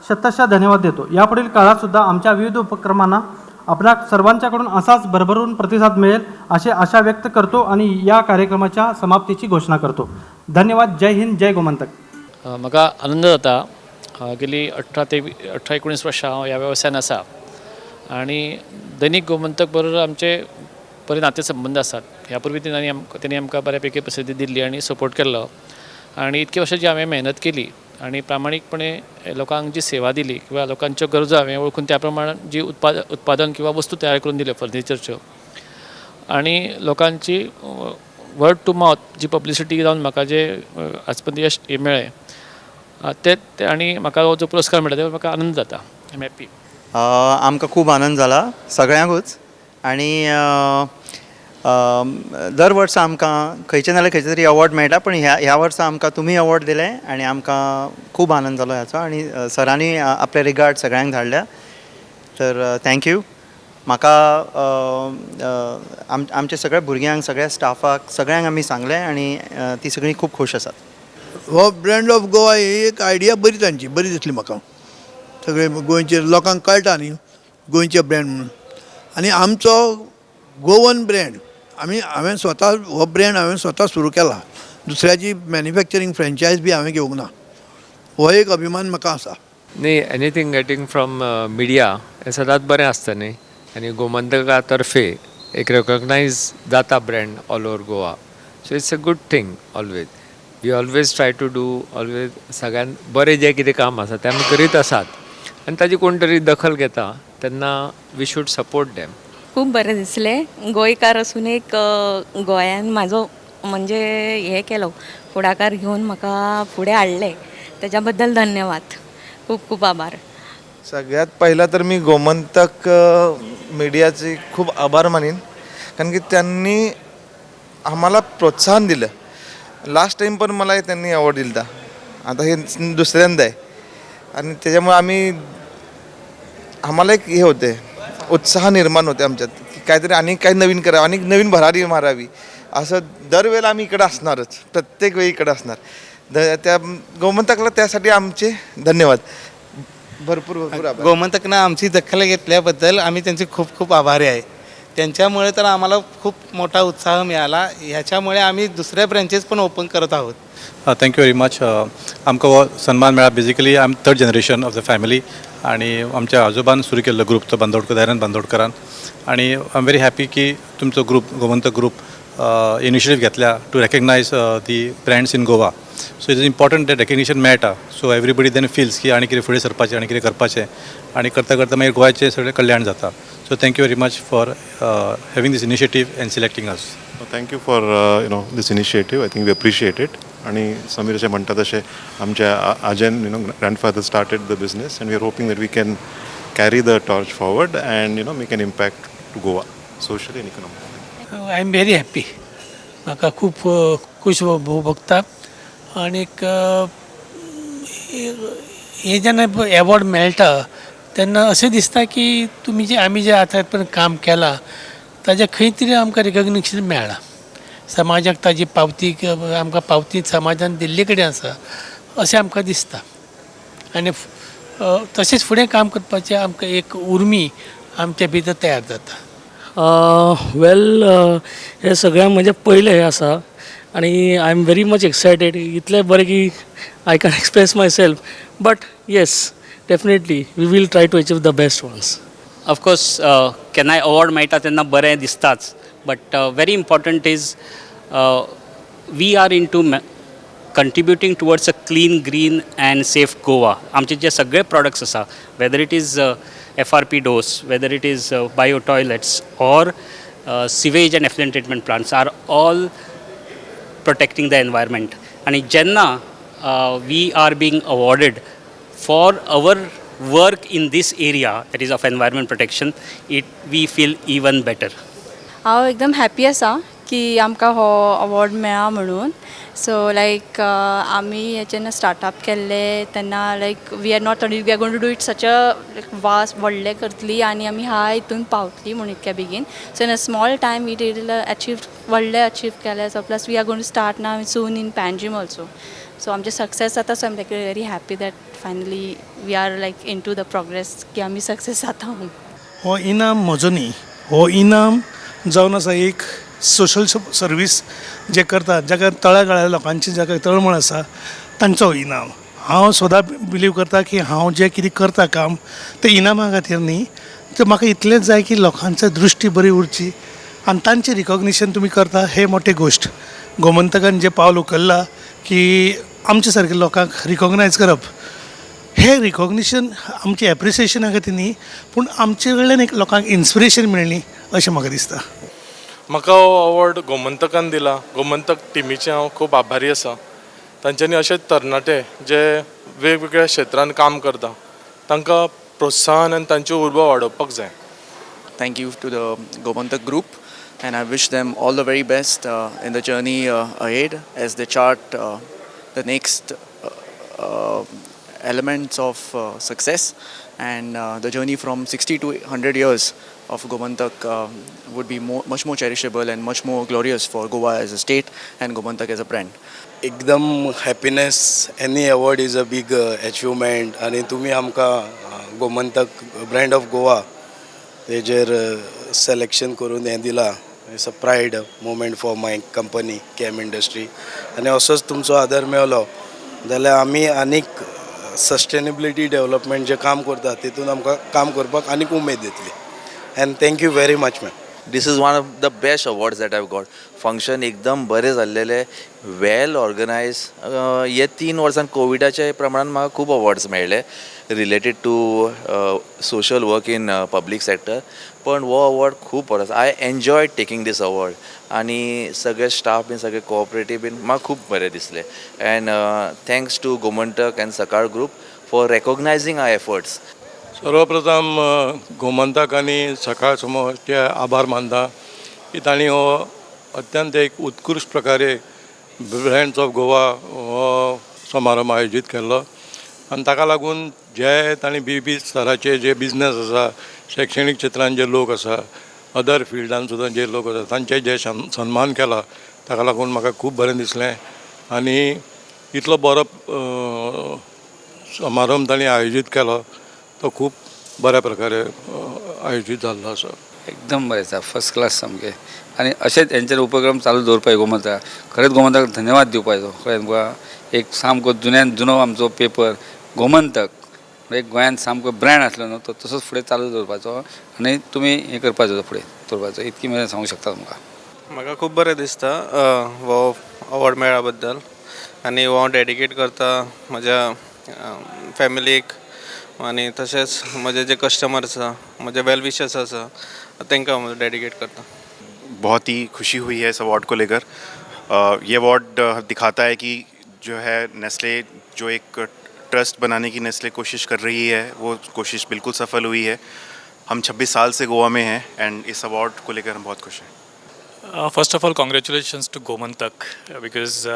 शतशः धन्यवाद देतो. यापुढील काळातसुद्धा आमच्या विविध उपक्रमांना आपल्या सर्वांच्याकडून असाच भरभरून प्रतिसाद मिळेल अशी आशा व्यक्त करतो आणि या कार्यक्रमाच्या समाप्तीची घोषणा करतो. धन्यवाद. जय हिंद, जय गोमंतक. म्हाका आनंद जाता. गेली 18 ते 18-19 वर्सां हांव ह्या वेवसायान आसा आनी दैनीक गोमंतक बरोबर आमचे बरे नाते संबंद आसात. ह्या पुर्वी तेणी आमकां बऱ्या पैकी प्रसिद्धी दिल्ली आनी सपोर्ट केल्लो आनी इतके वर्सां जी हांवें मेहनत केली आनी प्रामाणीकपणे लोकांक जी सेवा दिली किंवा लोकांच्यो गरजो हांवें वळखून त्या प्रमाण जी उत्पादन किंवा वस्तू तयार करून दिल्यो फर्निचरच्यो आनी लोकांची वर्ड टू मावथ जी पब्लिसिटी जावन म्हाका जे आज पर्यंत यश हें मेळ्ळें, तें आनी म्हाका हो जो पुरस्कार मेळ्ळा तो म्हाका आनंद जाता. I am happy. आमकां खूब आनंद जाला सगळ्यांकूच आनी दर वर्सा आमकां खंयचे ना जाल्यार खंयचे तरी अवॉर्ड मेळटा, पण ह्या वर्सा आमकां तुमी अवॉर्ड दिलें आनी आमकां खूब आनंद जालो ह्याचो. आनी सरांनी आपले रिगार्ड सगळ्यांक धाडल्या, तर thank you. म्हाका आमच्या सगळ्या भुरग्यांक, सगळ्या स्टाफाक, सगळ्यांक आमी सांगलें आनी ती सगळीं खूब खूश आसात. हो ब्रँड ऑफ गोवा ही एक आयडिया बरी तांची, बरी दिसली म्हाका. सगळे गोंयचे लोकांक कळटा न्ही गोंयचे ब्रँड म्हणून. आनी आमचो गोवन ब्रँड आमी, हांवें स्वता हो ब्रँड हांवें स्वता सुरू केला. दुसऱ्याची मॅन्युफॅक्चरींग फ्रेंचायज बी हांवें घेवंक ना. हो एक अभिमान म्हाका आसा. न्ही, एनीथींग गेटींग फ्रॉम मिडिया हें सदांच बरें आसता न्ही. आनी गोमंतका तर्फे एक रेकॉग्नायज जाता brand all over Goa, so it's a good thing. Always we always try to do always सगळ्यान बरें जें कितें काम आसा तें आमी करीत आसात आनी ताजी कोण तरी दखल घेता तेन्ना we should support them. खूब बरें दिसलें. गोंयकार असून एक गोंयान म्हाजो म्हणजे हें केलो, फुडाकार घेवन म्हाका फुडें हाडलें, तेज्या बद्दल धन्यवाद, खूब खूब आभार. सगळ्यात पहिला तर मी गोमंतक मीडियाचे खूप आभार मानीन, कारण की त्यांनी आम्हाला प्रोत्साहन दिलं. लास्ट टाईम पण मला त्यांनी अवॉर्ड दिला होता, आता हे दुसऱ्यांदा आहे. आणि त्याच्यामुळे आम्हाला एक हे होते, उत्साह निर्माण होते आमच्यात की काहीतरी आणि काही नवीन करावं आणि नवीन भरारी मारावी. असं दरवेळेला आम्ही इकडं असणारच, प्रत्येक वेळी इकडं असणार. त्या गोमंतकला त्यासाठी आमचे धन्यवाद, भरपूर भरपूर आभार. गोमंतकनं आमची दखल घेतल्याबद्दल आम्ही त्यांचे खूप खूप आभारी आहे. त्यांच्यामुळे तर आम्हाला खूप मोठा उत्साह मिळाला. ह्याच्यामुळे आम्ही दुसऱ्या ब्रँचेस पण ओपन करत आहोत. Thank you very much. आमकां हो सन्मान मेळ्ळा. Basically I am third generation of the family आनी आमच्या आजोबान सुरू केल्लो ग्रूप तो बांदोडकर, दयानंद बांदोडकरान. आनी I am very happy की तुमचो ग्रूप, गोमंतक ग्रूप, इनिशिएटीव घेतल्या to recognize the brands in Goa. So it is important that recognition मेळटा, सो एवरीबडी then feels की आनी कितें फुडें सरपाचें आनी कितें करपाचें आनी करता करता मागीर गोंयाचें सगळें कल्याण जाता. So thank you very much for having this initiative and selecting us. Thank you for this initiative. I think we appreciate it. आणि समीर अशें म्हणटा तशें आमच्या आजन, grandfather started the business and we are hoping that we can carry the torch forward and make an impact to Goa socially and economically. I am very happy. म्हाका खूब खूश भोगता. आनीक हें जेन्ना एवॉर्ड मेळटा तेन्ना अशें दिसता की तुमी जे आमी जें आतां पर्यंत काम केलां ताजें खंय तरी आमकां रिकग्निशन मेळ्ळां. समाजाक ताजी पावती, आमकां पावती समाजान दिल्ले कडेन आसा अशें आमकां दिसता. आनी तशेंच फुडें काम करपाचें आमकां एक उर्मी आमच्या भितर तयार जाता. वेल, हें सगळ्यांक म्हजें पयलें हें आसा आनी I am very much excited. इतलें बरें की I can express my self, but yes, definitely we will try to achieve the best ones. Of course, केन्नाय अवॉर्ड मेळटा तेन्ना बरें दिसताच, but very important is we are into contributing towards a clean, green and safe Goa. आमचे जे सगळे प्रॉडक्ट्स आसा, whether it is FRP doors, whether it is bio toilets or sewage and effluent treatment plants, are all protecting the environment. आणि जेन्ना we are being awarded for our work in this area, that is of environment protection, it we feel even better. हांव एकदम हॅपी आसा की आमकां हो अवॉर्ड मेळ्ळा म्हणून. सो लायक आमी हें जेन्ना स्टार्टअप केल्लें तेन्ना like we are not, we are going to do it such a like vast, व्हडलें करतली आनी आमी ह्या हितून पावतली म्हूण इतक्या बेगीन. So in a small time we did achieve, व्हडलें अचीव केलें. So plus we are going to start now soon in Panjim also, so आमचें सक्सेस जाता. So I'm like very happy that finally we are like into the progress की आमी सक्सेस जाता म्हणून. हो इनाम म्हजो न्ही, हो इनाम जावन आसा एक सोशल सर्वीस जे करतात, जाका तळागाळा लोकांची जाका तळमळ आसा तांचो हो इनाम. हांव सदां बिलीव करता की हांव जें कितें करता काम तें इनामा खातीर न्ही, तर म्हाका इतलेंच जाय की लोकांची दृश्टी बरी उरची आनी तांचें रिकॉग्निशन तुमी करता हें मोठें गोश्ट. गोमंतकान जें पावल उखल्लां की आमच्या सारक्या लोकांक रिकॉग्नायज करप, हें रिकॉग्निशन आमचें एप्रिसिएशना खातीर न्ही, पूण आमचे कडल्यान एक लोकांक इन्स्पिरेशन मेळ्ळी अशें म्हाका दिसता. म्हाका हो अवॉर्ड गोमंतकान दिला. गोमंतक टिमीचें हांव खूब आभारी आसा. तांच्यांनी अशे तरणाटे जे वेगवेगळ्या क्षेत्रान काम करता तांकां प्रोत्साहन आनी तांची उर्बा वाडोवपाक जाय. Thank you to the Gomantak Group, and I wish them all the very best in the journey ahead as they chart the next elements of success and the journey from 60 to 100 years of Gomantak would be much more cherishable and much more glorious for Goa as a state and Gomantak as a brand. एकदम happiness. Any award is a big achievement आनी तुमी आमकां गोमंतक ब्रँड ऑफ गोवा तेजेर सिलेक्शन करून हें दिलां, it's a pride moment for my company KM Industry. आनी असोच तुमचो आदर मेवलो जाल्यार आमी आनीक सस्टेनेबिलिटी डेवलपमेंट जें काम करता तितून आमकां काम करपाक आनीक उमेद येतली. And thank you very much, ma'am. This is one of the best awards that I've got. Function एकदम बरें जाल्लेलें, वेल ऑर्गनायज. हे 3 वर्सान कोविडाच्या प्रमाणान म्हाका खूब अवॉर्ड्स मेळ्ळे related to social work in public sector, पण हो अवॉर्ड खूब बरो आसा. I enjoy taking this award आनी सगळे स्टाफ बीन सगळे कोऑपरेटीव बीन म्हाका खूब बरें दिसलें. And thanks to Gomantak and Sakal Group for recognizing our efforts. सर्वप्रथम गोमंतक आनी सकाळ समूहाचे आभार मानता की तांणी हो अत्यंत एक उत्कृश्ट प्रकारे ब्रँड्स ऑफ गोवा हो समारंभ आयोजीत केल्लो आनी ताका लागून जे तांणी विवीध स्तराचे जे बिजनस आसा, शैक्षणीक क्षेत्रान जे लोक आसा, अदर फिल्डान सुद्दां जे लोक आसा, तांचे जे सन्मान केला ताका लागून म्हाका खूब बरें दिसलें. आनी इतलो बरो समारंभ तांणी आयोजीत केलो, तो खूब बऱ्या प्रकारे आयोजीत जाल्लो आसा. एकदम बरें आसा, फर्स्ट क्लास सामकें. आनी अशेंच हेंचे उपक्रम चालू दवरपाक गोमंतक, खरेंच गोमंतकाक धन्यवाद दिवपाचो. खरेंच गोवा एक सामको जुन्यान जुनो आमचो पेपर गोमंतक एक गोंयान सामको ब्रँड आसलो न्हू, तो तसोच फुडें चालू दवरपाचो आनी तुमी हें करपाचो, फुडें दवरपाचो, इतकी मेरेन सांगूंक शकता तुमकां. म्हाका खूब बरें दिसता हो अवॉर्ड मेळ्ळा बद्दल आनी हो हांव डेडिकेट करता म्हज्या फॅमिलीक आनी तशेंच म्हजे जे कस्टमर आसा, म्हजे वेल विशर्स आसा, तांकां हांव डेडिकेट करता. बहुत ही खुशी हुई है इस अवार्ड को लेकर. ये अवार्ड दिखाता है कि जो है नेस्ले जो एक ट्रस्ट बनाने की नेस्ले कोशिश कर रही है, वो कोशिश बिल्कुल सफल हुई है. हम 26 साल से गोवा में हैं एंड इस अवार्ड को लेकर हम बहुत खुश हैं. First of all, congratulations to Gomantak because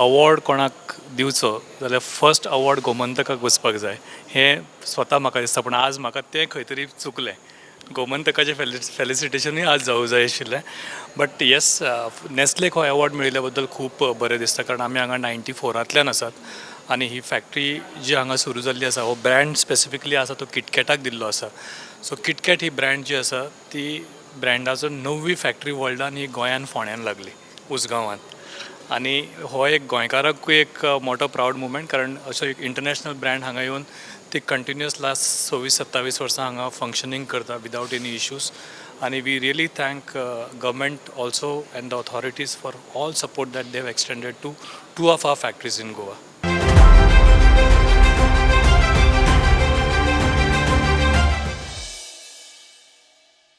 award कोणाक दिवचो जाल्यार फर्स्ट अवॉर्ड गोमंतकाक वचपाक जाय हें स्वता म्हाका दिसता, पूण आज म्हाका तें खंय तरी चुकलें. गोमंतकाचें फेलिसिटेशनूय आज जावूं जाय आशिल्लें. बट येस, नेस्लेक हो अवॉर्ड मेळिल्ल्या बद्दल खूब बरें दिसता, कारण आमी हांगा 94रांतल्यान आसात आनी ही फॅक्ट्री जी हांगा सुरू जाल्ली आसा, हो ब्रँड स्पेसिफिकली आसा तो किटकॅटाक दिल्लो आसा. सो किटकॅट ही ब्रँड जी आसा, ती ब्रँडाचो णव्वी फॅक्ट्री वर्ल्डान ही गोंयान फोंड्यान लागली, उसगांवांत. आनी हो एक गोंयकाराकूय एक मोटो प्रावड मुवमेंट, कारण असो एक इंटरनॅशनल ब्रँड हांगा येवन ती कंटिन्युअस लास्ट 26-27 वर्सां हांगा फंक्शनींग करता विदावट एनी इश्यूज. आनी we really thank government also and the authorities for all support that they have extended to two of our factories in Goa.